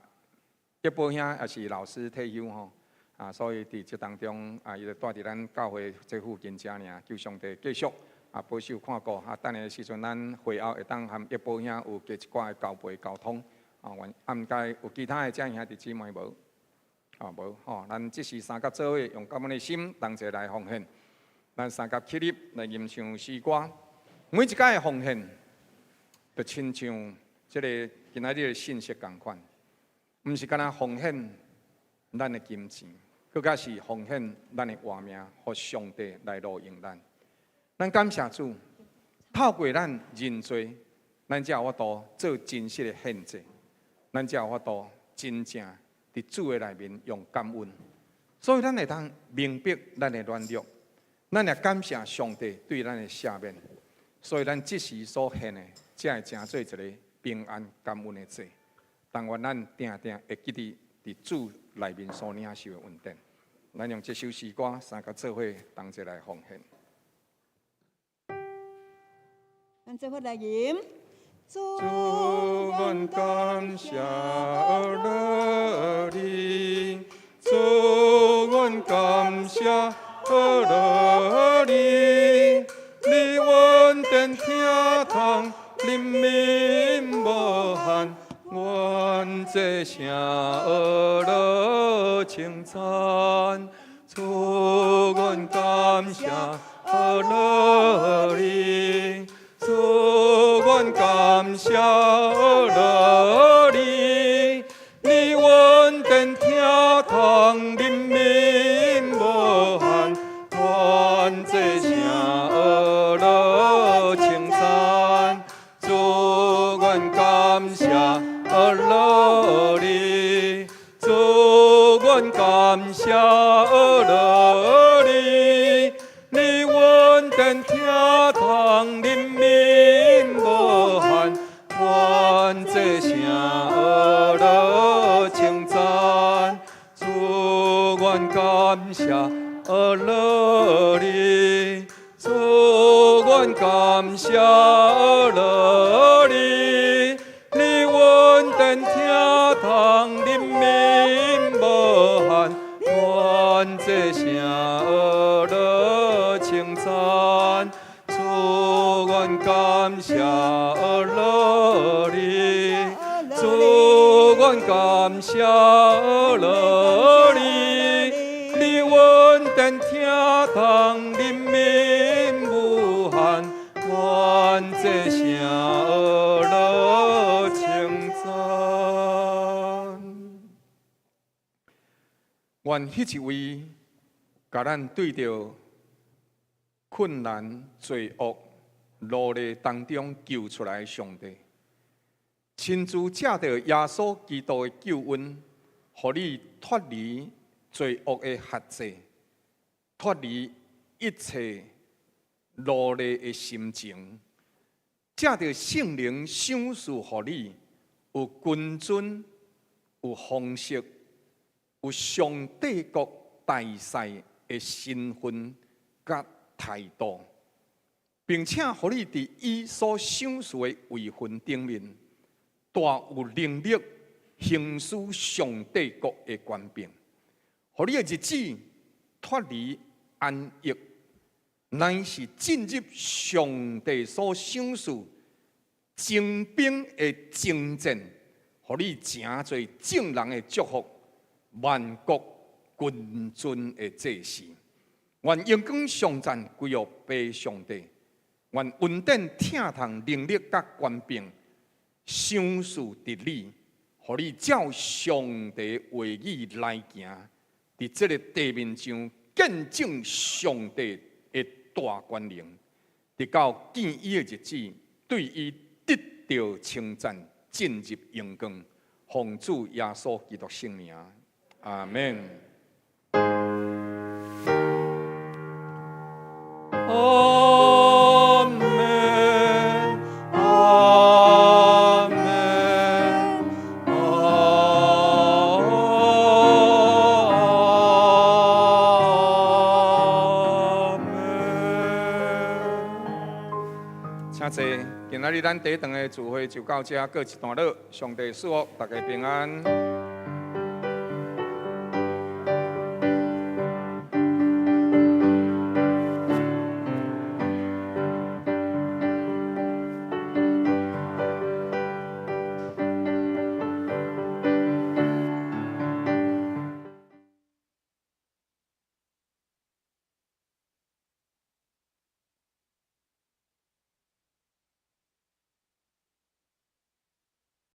德寶兄也是老師退休吼，啊，所以佇這當中啊，伊就蹛佇咱教會這附近遮爾，求上帝繼續啊保守看顧，啊，等下時陣咱會後會當和德寶兄有加一寡的交陪溝通，啊，啊，毋知有其他的遮兄弟姊妹無？啊，無吼，咱這時三甲做伙，用感恩的心同齊來奉獻。咱三甲起立來吟唱詩歌，每一擺的奉獻，就親像這个今仔日的信息仝款，毋是干焦奉獻咱的金錢，閣較是奉獻咱的活命，予上帝來錄用咱。咱感謝主，透過咱認罪，咱才有法度做真實的獻祭，咱才有法度真正佇主的內面用感恩，所以咱會當明白咱的軟弱，咱也感謝上帝對咱的赦免，所以咱這時所獻的，才會成做一个平安感恩的祭。但願咱定定會記得佇主內面所領受的恩典。咱用這首詩歌三個做伙同齊來奉獻。咱做伙來吟。主，阮感謝阿你，主，阮感謝阿你，你恩典疼痛，憐憫無限，願這聲阿稱讚。主，阮感謝阿你。主，阮感謝阿你，你恩典疼痛，憐憫無限，願這聲阿稱讚。主，阮感謝阿你，主，阮感謝阿你，你恩典疼痛，憐憫無限，願這聲阿稱讚。主，阮感謝阿你，主，阮感謝阿你，你恩典疼痛，憐憫無限，願這聲阿稱讚。主，阮感謝阿你，主，阮感謝阿你，你恩典疼痛，憐憫無限，願這聲阿稱讚。願彼一位共咱對著困難、罪惡、奴隸當中救出來的上帝，親自藉著耶穌基督的救恩，予你脫離罪惡的轄制，脫離一切奴隸的心情，藉著聖靈賞賜予你有君尊、有豐盛、有上帝國大使的身份佮態度，並且予你佇伊所賞賜的位份頂面，大有能力行使上帝國的權柄，予你的日子脫離安逸，乃是進入上帝所賞賜精兵的征戰，予你成做眾人的祝福，萬國君尊的祭司。願榮光頌讚歸予父上帝，願恩典疼痛能力佮權柄賞賜佇你，予你照上帝話語來行，佇這个地面上見證上帝的大權能，直到見伊的日子，對伊得著稱讚，進入榮光，奉主耶穌基督聖名，阿門。阿門，阿門，阿門。請坐，今仔日咱第一場的聚會就到這，告一段落。上帝賜福，大家平安。